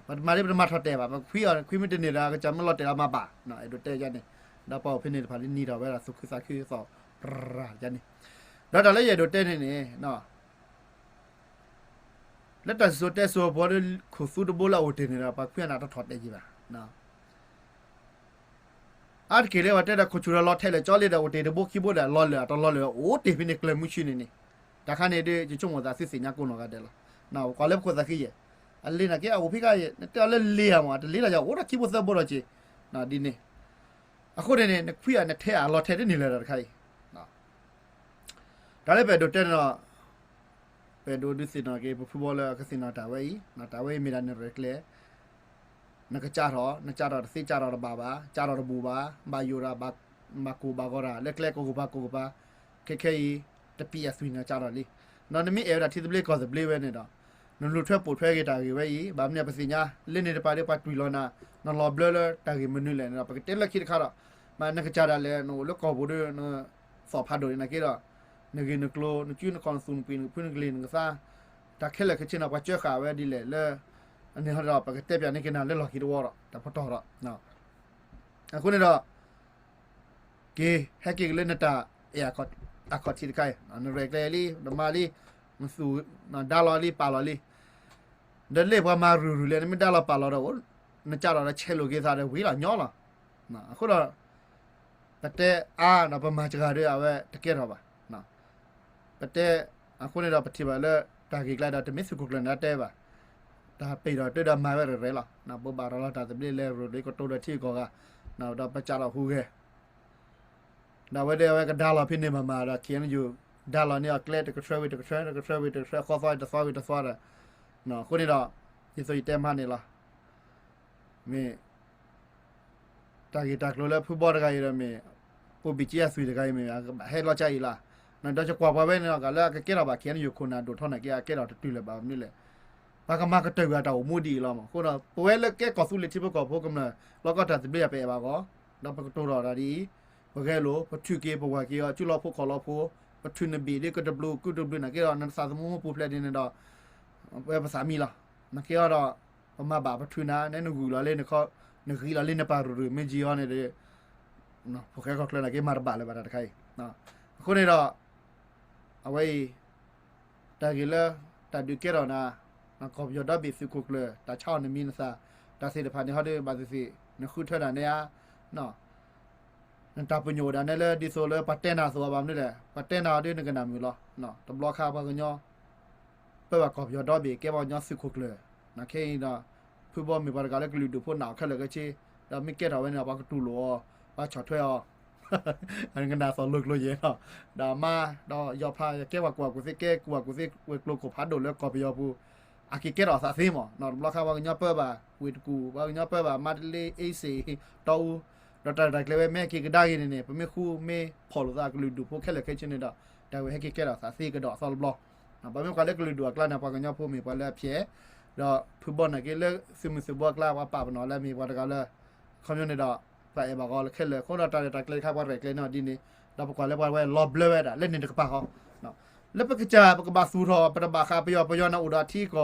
ပမၤဒ်ပတမၤထီၣ်တဲာ်ဘၣ် ပခွံအီၤ ခွံမ့ၢ်တန့ၢ်ဒီး ကစၢ်မ့ၢ်လီၤတဲာ်လီၤမၤဘၣ် အဲၣ်ဒိးတဲယၤန့ၣ် ဒီးပှၤအိၣ်ဖဲန့ၣ်တဖၣ်လၢနံၤထီၣ်ဝဲဒၣ်သူၣ်ခုသးခုသီၣ်ပြၤယၤန့ၣ် ဒီးတၢ်လၢယအဲၣ်ဒိးတဲန့ၣ်န့ၣ် လၢတၢ်စံၣ်စိၤတဲစိၤအပူၤဒီး ခိၣ်သူတဘိလၢအအိၣ်တ့ၢ်န့ၣ်ဒီး ပှၤခွံအနၢ်တထီၣ်တဲာ်ယံၤဘၣ် အါတက့ၢ်လၢပှၤတဲဒီး ခိၣ်ဆူၣ်ဒီးလီၤထဲလဲၣ်ကၠီလံဒီး အိၣ်တ့ၢ်တဘိခံဘိဒီး လီၤလၢာ်အတလီၤလၢာ် အိၣ်တ့ၢ်ဖဲန့ၣ်ကျၢၤမုဆူန့ၣ်န့ၣ် တၢ်ခါန့ၣ်ဒီး ယဆိကမိၣ်သးသုသ့ၣ်ညါကိးနီၢ်ဂၤဒဲးလီၤ. ကွၢ်လၢပခိၣ်သးခံယဲၢ် အလ့ၤနာ်က့ အအိၣ်ဖဲခါယဲၢ် နတဲအီၤလၢလ့ၤဧါမး တလ့ၤလီၤယၤ အိၣ်ဒီးခံဘိသၢဘိဒီးက့ၤ ဒ်န့ၣ် အဃိန့ၣ်န့ၣ် နခွံအနထဲအလီၤထဲတန့ၢ်လၢၤဒီးတခါအံၤ တၢ်လၢပအဲၣ်ဒိးတဲန့ၣ်ဒီး ပအဲၣ်ဒိးဒုးသ့ၣ်နီၣ်က့ၤ ပဖုဘီလၢအကသ့ၣ်နီၣ်တၢ်ဝဲအံၤ တၢ်ဝဲအံၤမ့ၢ်ဒၣ်နရဲၣ်ကျဲၤ နကစးထီၣ် နစးထီၣ်တသ့ စးထီၣ်တဘၣ်ဘၣ် စးထီၣ်တဘူၣ်ဘၣ် ဘၣ်ယိၣ်တၢ် ဘၣ်ကိၢ်ဘၣ်ဂီၤတၢ် လၢကျဲကိးကပၤကိးကပၤ ခဲခဲအံၤ တပံၣ်အသွံၣ်န့ၣ်စးထီၣ်လံ. ဒီးနမ့ၢ်အဲၣ်ဝဲဒၣ်ထံသဘျ့ကီၢ်သဘျ့ဝဲန့ၣ်ဒီး နလူၤထွဲပိာ်ထွဲက့ၤတၢ်ဂ့ၢ်ဝဲအံၤ ဘၣ်မနုၤပသ့ၣ်ညါ လၢန့ၣ်တပၤဒီးပှၤတွံၢ်လီၤနၤ နလီၤဘျၢလၢတၢ်ဂ့ၢ်မနုၤလဲၣ်န့ၣ်ဒီး ပကတဲလၢခံတခါဒီး မ့ၢ်နကစၢ်ဒၣ်လဲာ် နအိၣ်လၢကီၢ်ပူၤဒီး နသီၣ်ဖးဒိၣ်န့ၣ်နာ်က့ဒီး နဂ့ၢ်နကျိၤ နစုနခီၣ် နသူၣ်နကွံာ် နဖုနကလံၤနကသါ တၢ်ခဲလၢာ်ခဲဆ့န့ၣ် ပှၤစၢဃာ်ဝဲဒ်လဲၣ်လၢ အန့ၣ်ဟီဒီး ပကတဲပၠးန့ၢ်က့ၤနၤလၢလီၢ်ခံတဝီဒီး တၢ်ပတီၢ်ဒီး အဃိန့ၣ်ဒီး က့ၤ ဟဲက့ၤက့ၤလၢနတၢ်အဲၣ်အခီၣ်ထံးတခါအံၤ နရဲၣ်ကျဲၤလံ နမၤလံ နသူၣ် နဒါလီၤလံ ပာ်လီၤလံ ဒီးလ့ၣ်ပှၤမၤရုၢ်ရုၢ်လဲၣ် နမ့ၢ်ဒါလီၤပာ်လီၤဒီး နစးထီၣ်ဒီးဆဲးလိာ်က့ၤသးဒီးဝံၤလီၤညီလီၤ. အဃိဒီး ပတဲအါဒီးပမၤစှၤဒီးအဝဲတကဲထီၣ်ဘၣ်. ပတဲ အဃိန့ၣ်ဒီးပထံၣ်ဘၣ်လၢ တၢ်ဂ့ၢ်ကျါဒီးတမ့ၢ်သုးခိၣ်ကျၢၢ်န့ၣ်တဲဘၣ်. တၢ်ပ့ၤဒီးတၢ်ဒီးမၤဝဲရဲၣ်ရဲၣ်လီၤ. ဘိးဘၣ်ရၤလီၤတၢ်သဘျ့လဲၤရိၤလၢကတိၤဒီးထံဂုၤကီၢ်ဂၤ ဒီးပစးထီၣ်ဟူးဂဲၤ ဒီးအဝဲဒၣ်အဝဲကဒါလီၤဖဲန့ၣ်မၤမၤဒီး ခ့ၣ်အဲၣ်ယူၣ် ဒါလီၤန့ၢ်အကျဲတကထြၢဝံၤတကထြၢ တကထြၢဝံၤတကထြၢ ဃီသီတသီဝံၤတသီဒီး အဃိန့ၣ်ဒီး ဒ်သိးယတဲမးန့ၣ်လီၤ. မ့ၢ် တၢ်ဂ့ၢ်တၢ်ကျိၤလၢဖုဘီတဂၤအံၤဒီးမ့ၢ် ပိာ်ဘံၣ်က့အသွံၣ်တဂၤအံၤမ့ၢ် ဘၣ်ဟဲလီၤကါအံၤလီၤ. ဒီးယကွၢ်ပှၤဝဲန့ၣ်လီၤ ကးလၢအကကဲထီၣ်ဘၣ် ခ့ၣ်အဲၣ်ယူၣ်ခိၣ်နၢ်ဒိၣ်ထီၣ်န့ၣ်က့ အကဲထီၣ်တတုၤလၢၤဘၣ်မနုၤလဲၣ်. ပှၤကမၤကတၢၢ်ကွံာ်အတၢ်အိၣ်မူဒ်အံၤလီၤမး. အဃိဒီး ပဝဲလၢကဲကီၢ်သူလ့ၤထံဖိကီၢ်ဖိကမျၢၢ် လီၢ်ကီၢ်တၢ်သဘျ့ယၤပအဲၣ်ဘၣ်ဂီၢ် ဒီးပကတိၤထီၣ်တၢ်ဒ်အံၤ ပဂဲၤလိာ် ပထုးက့ၤ ပဝၤက့ၤအီၤ စုလီၤဖိခီၣ်လီၤဖိ ပထုးနဘ့ၣ်ဒ်ကတဘျုးကုတဘျုးနာ်က့ဒီး နသးသမူမူပူၤဖျဲးဒ်န့ၣ်ဒီး ဝဲပသးမံလီၤ. နာ်က့အီၤဒီး ပမၤဘၣ်ပထုးနၤ နဲနဂုာ်လီၤလၢနခီ နဂံၢ်လီၤလၢနပၢ်ရုၢ်ရုၢ်မ့ၢ်ကံအီၤန့ၣ်ဒီး ဖိၣ်ဃဲကီၢ်ချၢနာ်က့မၤတဘၣ်လၢၤဘၣ်တၢ်တခါအံၤ. အဃိန့ၣ်ဒီး အဝဲအံၤ တၢ်ဂ့ၢ်လၢ တၢ်ဒုးကဲထီၣ်နၤ ကီၢ်ပယီၤဒီဘ့ၣ်သုးခိၣ်ကျၢၢ် တၢ်ဆါအီၤနမံၤနသၣ် တၢ်သ့ၣ်တဖၣ်န့ၣ်ဟီဒီး ဘၣ်သ့ၣ်သ့ၣ် နဃုထၢတၢ်န့ၣ်ဧါ နတၢ်ပညိၣ်အိၣ်ဒၣ်နဲလၢဒ်သိးလၢပှၤတဲနၤအသိးဘၣ်မနုၤလဲၣ် ပှၤတဲနၤအီၤဒီးနကနၣ်မုာ်လီၤ. တဘျီခါပှၤကညီ ပၢဘၣ်ကီၢ်ပယီၤဒီဘ့ၣ် ကဲပှၤကညီသုးခိၣ်ကျၢၢ် နခဲအံၤဒီး ဖုဘီမ့ၢ်ပှၤတဂၤလၢကလုာ်ဒူၣ်ဖိနာ်အီၤခဲလၢာ်ခဲဆ့ ဒီးမ့ၢ်ကဲထီၣ်ဝဲန့ၣ် ပှၤကတူၢ်လိာ်အီၤ ပှၤဆီၣ်ထွဲအီၤ နကနၣ်သိၣ်လိကျိၤယဲၢ်လီၤ. ဒီးအမါ ဒီးယီၤဖးယကဲပှၤကူၣ်ဘၣ်ကူၣ်သ့ ကဲကူၣ်ဘၣ်ကူၣ်သ့ဝဲၤကျိၤခိၣ်ဖးဒိၣ်လၢကီၢ်ပယီၤပူၤ အက့ၤကဲထီၣ်အသးသ့မး တဘျီခါပှၤကညီပၢဘၣ် ဝ့ၢ်တကူၣ် ပှၤကညီပၢဘၣ် မါတလ့ အ့စ့ၣ် တီအူ ဒီးတၢ်ရဲၣ်တၢ်ကျဲၤဝဲမ့ၢ်ဟဲက့ၤကဒါက့ၤန့ၣ်န့ၣ် ပမ့ၢ်ဃူမ့ၢ်ဖိးလိာ်သးကလုာ်ဒူၣ်ဖိခဲလၢာ်ခဲဆ့န့ၣ်ဒီး တၢ်ဝဲဟဲက့ၤကဲထီၣ်သးသ့ကဒီးအသီတဘျီ, ပမ့ၢ်ကွၢ်လၢကလုာ်ဒူၣ်အကျါန့ၣ် ပှၤကညီဖိမ့ၢ်ပှၤလၢအဖျဲး, ဒီးဖုဘီနာ်က့လၢသုးမုၢ်သုးဘိအကျါ ပှၤပာ်ပနီၣ်လၢအမ့ၢ်ပှၤတဂၤလၢ ခီပညီန့ၣ်ဒီး ပှၤအဲၣ်ဘၣ်အီၤလၢခဲလၢာ်အဃိဒီး တၢ်ရဲၣ်တၢ်ကျဲၤတခါ ပှၤရဲၣ်ကျဲၤန့ၢ်အီၤဒ်န့ၣ်, ဒီးပကွၢ်လၢပှၤဝဲလီၤဘျၢဝဲဒၣ်လၢန့ၣ်တကပၤဃီ လၢပကစၢ် ပကဘၣ်သူၣ်ထီၣ် ပတဘၣ်ဃးပယီၤ ပယီၤန့ၣ်အိၣ်ဒီးအထံအကီၢ်,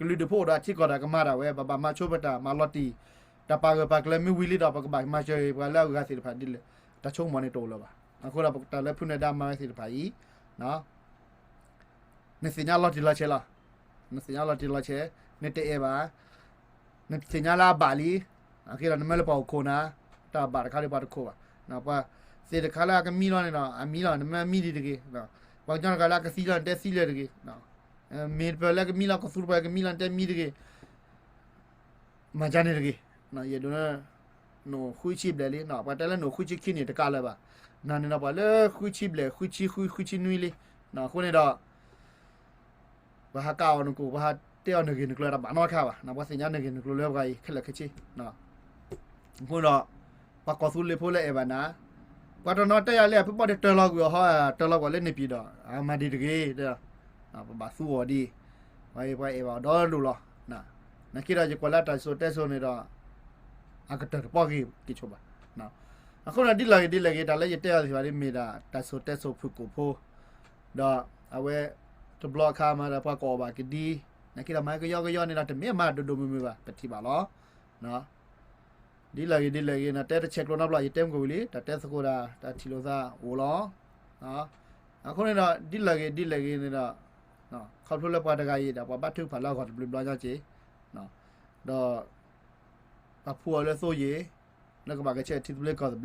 ကလုာ်ဒူၣ်ဖိအိၣ်ဒီးအထံအကီၢ်ဒီးကမၤဒၣ်ဝဲ ပဘၣ်မၤဆိပတၢ်မၤလီၤတံၢ်, တၢ်ပာ်ဂၢၢ်ပာ်ကျၢၤမ့ၢ်ဝံၤလံဒီး ပကဘၣ်မၤစၢၤပှၤလၢအဂၤသ့ၣ်တဖၣ်ဒ်လဲၣ်, တၢ်ဆိကမိၣ်န့ၣ်တအိၣ်လၢၤဘၣ်. အဃိဒီးတၢ်လၢဖုနဲၣ်ဒါမၤဝဲသ့ၣ်တဖၣ်အံၤ နသ့ၣ်ညါလီၤတံၢ်လီၤဆဲးလီၤ. နသ့ၣ်ညါလီၤတံၢ်လီၤဆဲး, နတအဲၣ်ဘၣ်, နသ့ၣ်ညါလၢအဘၣ်လံ, အဃိဒီးနမ့ၢ်လၢပှၤအိၣ်ခိၣ်နၤ, တၢ်ဘၣ်တခါဒီးပှၤတခိၣ်ဘၣ်. ပှၤသ့ၣ်တခါလၢအကမံလီၤန့ၣ်ဒီး အမံလီၤ နမ့ၢ်မံဒံးတဂ့ၤ. ပှၤကညီတဂၤလၢအကသံလီၤ နတဲသံလၢၤတဂ့ၤ. မ့ၢ်တပၢၢ်လၢကမံလီၤ ကသူတပၢၢ်ကမံလီၤ နတဲမံတဂ့ၤ. မၤကန့ၣ်တဂ့ၤ. ယအဲၣ်ဒိးလၢ နအိၣ်ဃုဆံဘျဲၣ်လံ, ပှၤတဲလၢနအိၣ်ဃုဆံခံန့ၣ် တကးလၢၤဘၣ်. နၤန့ၣ်ဒီးပှၤလၢဃုဆံဘျဲၣ် ဃုဆံဃု ဃုဆံနွံလံ. အဃိန့ၣ်ဒီး ပှၤဟးကးအီၤနကိာ် ပှၤဟးတဲအီၤနဂ့ၢ်နကျိၤတၢ်ဘၣ်နီတခါဘၣ်. ပှၤသ့ၣ်ညါနဂ့ၢ်နကျိၤလၢပှၤအံၤခဲလၢာ်ခဲဆ့. အဃိဒီး ပှၤကီၢ်သူလ့ၤဖိလၢအဲၣ်ဘၣ်နၤ, ပှၤတနီၤတဲယၤလၢ ဖုဘီဒီးတၢၤလီၤကွံာ်အီၤဟီ တၢၤလီၤကွံာ်လၢန့ၣ်ပံၤဒီး အမၤဒံးတဂ့ၤ, ပဘၣ်သူအီၤဒံး, ပှၤအံၤပှၤအဲၣ်ဘၣ်အီၤဒီဒိၣ်လီၤ. နာ်က့ဒီးယကွၢ်လၢတၢ်စံၣ်စိၤတဲစိၤန့ၣ်ဒီး အကတၢၢ်တပီၢ်ဂ့ၤက့ၤဆိဘၣ်. အဃိဒီးဒ်လဲၣ်ဂ့ၤဒ်လဲၣ်ဂ့ၤ တၢ်လၢယတဲအီၤသ့ၣ်တဖၣ်န့ၣ် မ့ၢ်ဒၣ်တၢ်စံၣ်စိၤတဲစိၤဖုၣ်ကိာ်ဖိ, ဒီးအဝဲတဘျီအခါမးဒီးပှၤကအီၣ်ဘၣ်ကဒံ, နာ်က့ဒီးမၤကယီကယီန့ၣ်ဒီး တမ့ၢ်မၤဒိၣ်ဒိၣ်မုၢ်မုၢ်ဘၣ် ပထံၣ်ဘၣ်လီၤ. ဒ်လဲၣ်ဂ့ၤဒ်လဲၣ်ဂ့ၤန့ၣ် တဲတဆဲးကျိးနီတဘျီ ယတဲမုၢ်ကဝံၤလံ တၢ်တဲသကိးတၢ် တၢ်ထံၣ်လိာ်သးအိၣ်လီၤ. အဃိန့ၣ်ဒီး ဒ်လဲၣ်ဂ့ၤဒ်လဲၣ်ဂ့ၤန့ၣ်ဒီး ခီဖျိလၢပှၤတဂၤအံၤဒီး ပှၤဘါထုကဖၣ်လၢအဂီၢ်တဘျုးဘျီညါက့ၤ, ဒီး ပာ်ဖှိၣ်အီၤလၢသိယ့ၤ လၢကဘၣ်ဂဲၤဆၢထၢၣ်ထံသဘျ့ကီၢ်သဘျ့,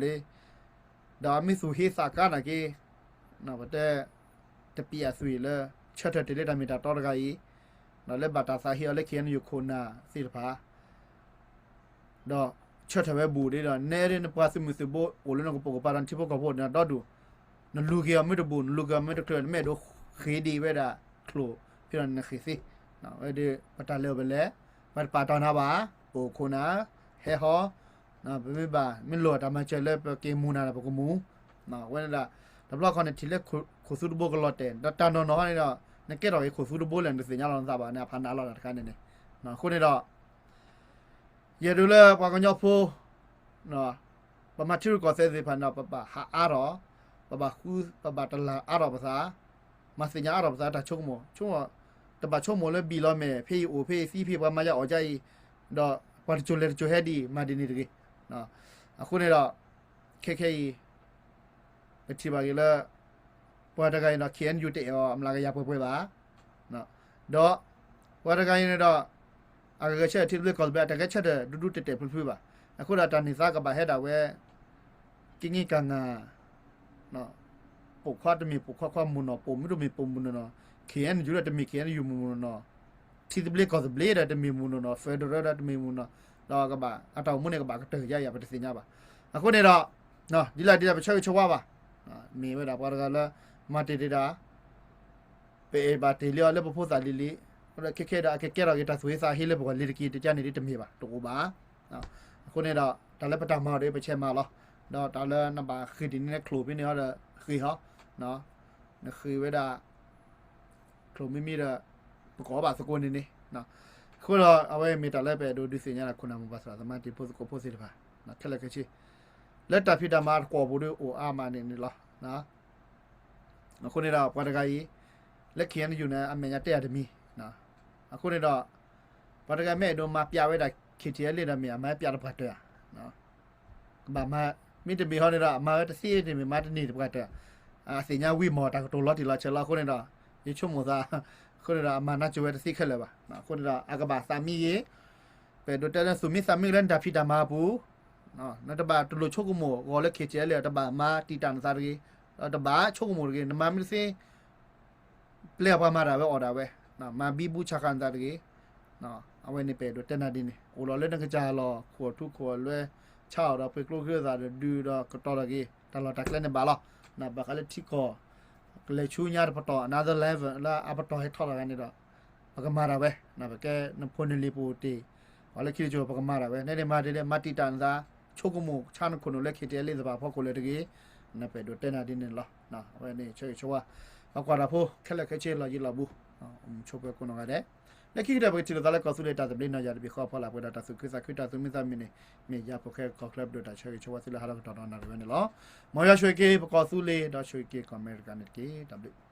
ဒီးအမ့ၢ်သူၣ်ဟ့သးကါနာ်က့ ပတဲ တပံအသွံၣ်လၢ ဆၢထၢၣ်တ့ၢ်လၢတၢ်မ့ၢ်တၢ်တီတဂၤအံၤ, ဒီးလၢဘၣ်တၢ်သးဟ့အီၤလၢ ခ့ၣ်အဲၣ်ယူၣ် ခိၣ်နၢ်သ့ၣ်တဖၣ် ဒီးဆၢထၢၣ်ဝဲဘူးဒ်ဒီး နဲဒ်နပှၤသုးမုၢ်သုးဘိအိၣ်လၢနကပိာ်ကပၤဒီးနထံဖိကီၢ်ဖိန့ၣ်ဒီဒူၣ်, နလူၤက့ၤအီၤမ့ၢ်တဘူး နလူၤက့ၤအီၤမ့ၢ်တချုး နမ့ၢ်အဲၣ်ဒိးဃ့ဒံးဝဲဒၣ်ချိၣ် ဖဲဒီးနဃ့သ့, ဝဲဒၣ်ပတၢ်လဲၤအိၣ်ဖဲလဲၣ်, ပတပာ်တၢ်နၤဘၣ်, ပအိၣ်ခိၣ်နၢ်, ဟဲဟီ, ပမ့ၢ်ဘၣ် မ့ၢ်လိၣ်တၢ်မၤစၢၤလၢပက့ၤမူၤနၤဒီးပကမူၤ, ဝဲန့ၣ်ဒၣ် တဘျီခီန့ၣ်ထံၣ်လၢခိၣ်သူတဘိကလီၤတဲာ် ဒီးတၢ်နီၢ်နီၢ်န့ၣ်ဒီး နကဲထီၣ်က့ၤခိၣ်သူတဘိလဲၣ် နတသ့ၣ်ညါလီၤနသးဘၣ်န့ၣ် အဖးနးလီၤတၢ်တခါန့ၣ်န့ၣ်, အဃိန့ၣ်ဒီး ယအဲၣ်ဒိးလၢပှၤကညီဖိ ပမၤထံရူၢ်ကီၢ်သဲးသ့ၣ်တဖၣ်န့ၣ်ဒီး ပဘၣ်ဟးအါထီၣ်, ပဘၣ်ဃု ပဘၣ်တလၢ်အါထီၣ်ပသး, မၤသ့ၣ်ညါအါထီၣ်ပသးတၢ်ဆိကမိၣ်, တဘၣ်ဆိကမိၣ်လၢဘံၣ်လီၤမဲာ် ဖဲအံၤအိၣ်ဖဲအံၤသံဖဲအံၤ ပှၤမၤယါအီၣ်ယါအံၤ, ဒီးပှၤတစိၤလဲၤတစိၤဟဲဒ်အံၤ မၤဒ်န့ၣ်တဂ့ၤ. အဃိန့ၣ်ဒီး ခဲခဲအံၤ ပထံၣ်ဘၣ်က့ၤလၢ ပှၤတဂၤအံၤဒီး ခ့ၣ်အဲၣ်ယူၣ် တအဲၣ်အီၤအမျးကယၤပှဲၤပှဲၤဘၣ်. ဒီး ပှၤတဂၤအံၤန့ၣ်ဒီး အကဂဲၤဆၢထၢၣ်ထံသဘျ့ကီၢ်သဘျ့ အတဂဲၤဆၢထၢၣ်ဒူဒူတဲာ်တဲာ်ဖျုးဖျုးဘၣ်. အဃိဒီးတၢ်န့ၢ်သါကဘၣ်ဟဲဒၣ်ဝဲ က့င့ကၤငၤ ပိာ်ခွါတမ့ၢ်ပိာ်ခွါခွါမုၣ်နီၢ် ပိာ်မုၣ်တမ့ၢ်ပိာ်မုၣ်နီၢ်နီၢ်, ခ့ၣ်အဲၣ်ယူၣ်ဒီးတမ့ၢ် ခ့ၣ်အဲၣ်ယူၣ်မုၣ်နီၢ်နီၢ်, ထံသဘျ့ကီၢ်သဘျ့ဒီးတမ့ၢ်မုၣ်နီၢ်နီၢ်, federal ဒီးတမ့ၢ်မုၣ်နီၢ်, ဒီးကဘၣ် အတၢ်အိၣ်မူန့ၣ်ကဘၣ်ကတၢၢ်ယါအံၤ ပတသ့ၣ်ညါဘၣ်. အဃိန့ၣ်ဒီး ဒ်လဲၣ်ဒ်လဲၣ် ပဆၢဂ့ၤဆၢဝါဘၣ်. မ့ၢ်ဝဲဒၣ်ပှၤတဂၤလၢ မၤတ့ၢ်တ့ၢ်တၢ် ပအဲၣ်ဘၣ်တ့ၢ်လံအီၤလၢပဖိသၣ်လံၤလံၤ, ခဲခဲဒီးအကကဲထီၣ်က့ၤတၢ်သူၣ်ဟ့သးဟ့လၢပဂီၢ်လံၤတက့ၢ် တကါန့ၣ်ဒ်တမ့ၢ်ဘၣ် တအိၣ်ဘၣ်. အဃိန့ၣ်ဒီး တၢ်လၢပတၢ်မၤအီၤဒီး ပဆဲးမၤလီၤ. ဒီးတၢ်လၢနဘၣ်ဃ့ၢ်ဒ်န့ၣ် ချိၣ်ဖဲန့ၣ်အီၤဒီးဃ့ၢ်ဟီ, နဃ့ၢ်ဝဲဒၣ် ချိၣ်မ့မ့ၢ်ဒီး ပကအီၣ်ဘၣ်သကိးန့ၣ်န့ၣ်, အဃိဒီးအဝဲမ့ၢ်တၢ်လၢပအဲၣ်ဒိးဒုးသ့ၣ်ညါဒၣ်ခိၣ်နၢ်မိၢ်ပှၢ်သရၣ်သမါတံၤဖိသကိးဖိသ့ၣ်တဖၣ် ခဲလၢာ်ခဲဆ့ လၢတၢ်ဖံးတၢ်မၤတကွီၢ်ပူၤဒီးအိၣ်အါမးန့ၣ်န့ၣ်လီၤ. အဃိန့ၣ်ဒီးပှၤတဂၤအံၤ လၢ ခ့ၣ်အဲၣ်ယူၣ် န့ၣ် အမဲာ်ညါတဲယၤတမံၤ, အဃိန့ၣ်ဒီး ပှၤတဂၤမ့ၢ်အဲၣ်ဒိးမၤပျးဝဲဒၣ် ခ့ၣ်ထံၣ်အဲၣ်လ့ၣ် ဒီးမ့ၢ်အမၤပျးတပှၢ်တၢၢ်ဧါ ကဘၣ်မၤ, မ့တမ့ၢ်ဟီန့ၣ်ဒီး အမၤဝဲတသ့တမ့ၢ်မၤတန့ၢ်တပှၢ်တၢၢ်, အသ့ၣ်ညါဝံၤမ့ၢ်တၢ်ကတိၤလီၤတံၢ်လီၤဆဲးလီၤ. အဃိန့ၣ်ဒီး ယဆိကမိၣ်သး, အဃိန့ၣ်ဒီး အမၤနးစိၤဝဲတသ့ခဲလၢာ်ဘၣ်. အဃိန့ၣ်ဒီး အကဘၣ်သးမံဂ့ၤ, ပအဲၣ်ဒိးတဲလၢသူၣ်မံသးမံလၢနတၢ်ဖံးတၢ်မၤအပူၤ, နတဘၣ်တလိၣ်ဆိကမိၣ်ဂီၤလၢ ခ့ၣ်ထံၣ်အဲၣ်လ့ၣ် တဘၣ်မၤတံာ်တာ်နသးတဂ့ၤ, ဒီးတဘၣ်ဆိကမိၣ်တဂ့ၤ, နမၤမ့ၢ်တသ့ ပျဲပှၤမၤတၢ်ဝဲအီၣ်ဒၣ်ဝဲ, မၤဘံဘူဆးဃာ်နသးတဂ့ၤ. အဝဲန့ၣ်ပအဲၣ်ဒိးတဲနၤဒ်န့ၣ် အိၣ်လီၤလၢနကစၢ်လီၢ် ခိၣ်ထူခိၣ်လွဲ ဆါအီၣ်ဒီးပှ့ၤကျိချံသၣ်ဒီးဒုးဒီးကတီၤထီၣ်က့ၤ တၢ်လီၢ်တၢ်ကျဲန့ၣ်ဘၣ်လီၤ. ဘၣ်ဃးလၢထံကီၢ် ကလဲၤဆူညါတပတီၢ် another level လၢအပတီၢ်ဟဲထီၣ်တဂၤန့ၣ်ဒီး ပကမၤဒၣ်ဝဲ, ပကဲနဖိနလံၤပူၤတ့ၢ် ပှၤလၢခံတစိၤ ပကမၤဒၣ်ဝဲ နဲဒ်မၤဒ်လဲၣ် မၤတံာ်တာ်နသး ဆိကမိၣ်ဆါနခိၣ်နူာ်လၢ ခ့တၢလ့ သ့ၣ်တဖၣ်အဖီခိၣ်လၢတဂ့ၤ, နပအဲၣ်ဒိးတဲနၤဒ်န့ၣ်လီၤ. အဝဲန့ၣ်ဆၢဂ့ၤဆၢဝါ ပကွၢ်တၢ်ဖိခဲလၢာ်ခဲဆ့ လီၤယံၤလီၤဘူး, မုဆိပှဲၤကိးနီၢ်ဂၤဒဲး, လၢခံကတၢၢ် ပကထံၣ်လိာ်သးလၢကီၢ်သူလ့ၤတၢ်သဘျ့နီၢ်ယၤတဘ့ၣ်ဃီအဖီလာ် ပှဲၤဒီးတၢ်သူၣ်ခုသးခု တၢ်သူၣ်မံသးမုာ်န့ၣ် မ့ၢ်ယၤဖိၣ်ဃဲကီၢ်ချၢ ပဒိၣ်တၢ်ဆၢဂ့ၤဆၢဝါသုလၢဟါလီၤကတီၢ်ဒီးနၣ်ရံၣ်ဝဲန့ၣ်လီၤ. မ်ယွၤဆိၣ်ဂ့ၤက့ၤပကီၢ်သူလ့ၤ ဒီးဆိၣ်ဂ့ၤက့ၤကီၢ်အမဲရကၤန့ၣ်တက့ၢ်. တၢ်ဘျုး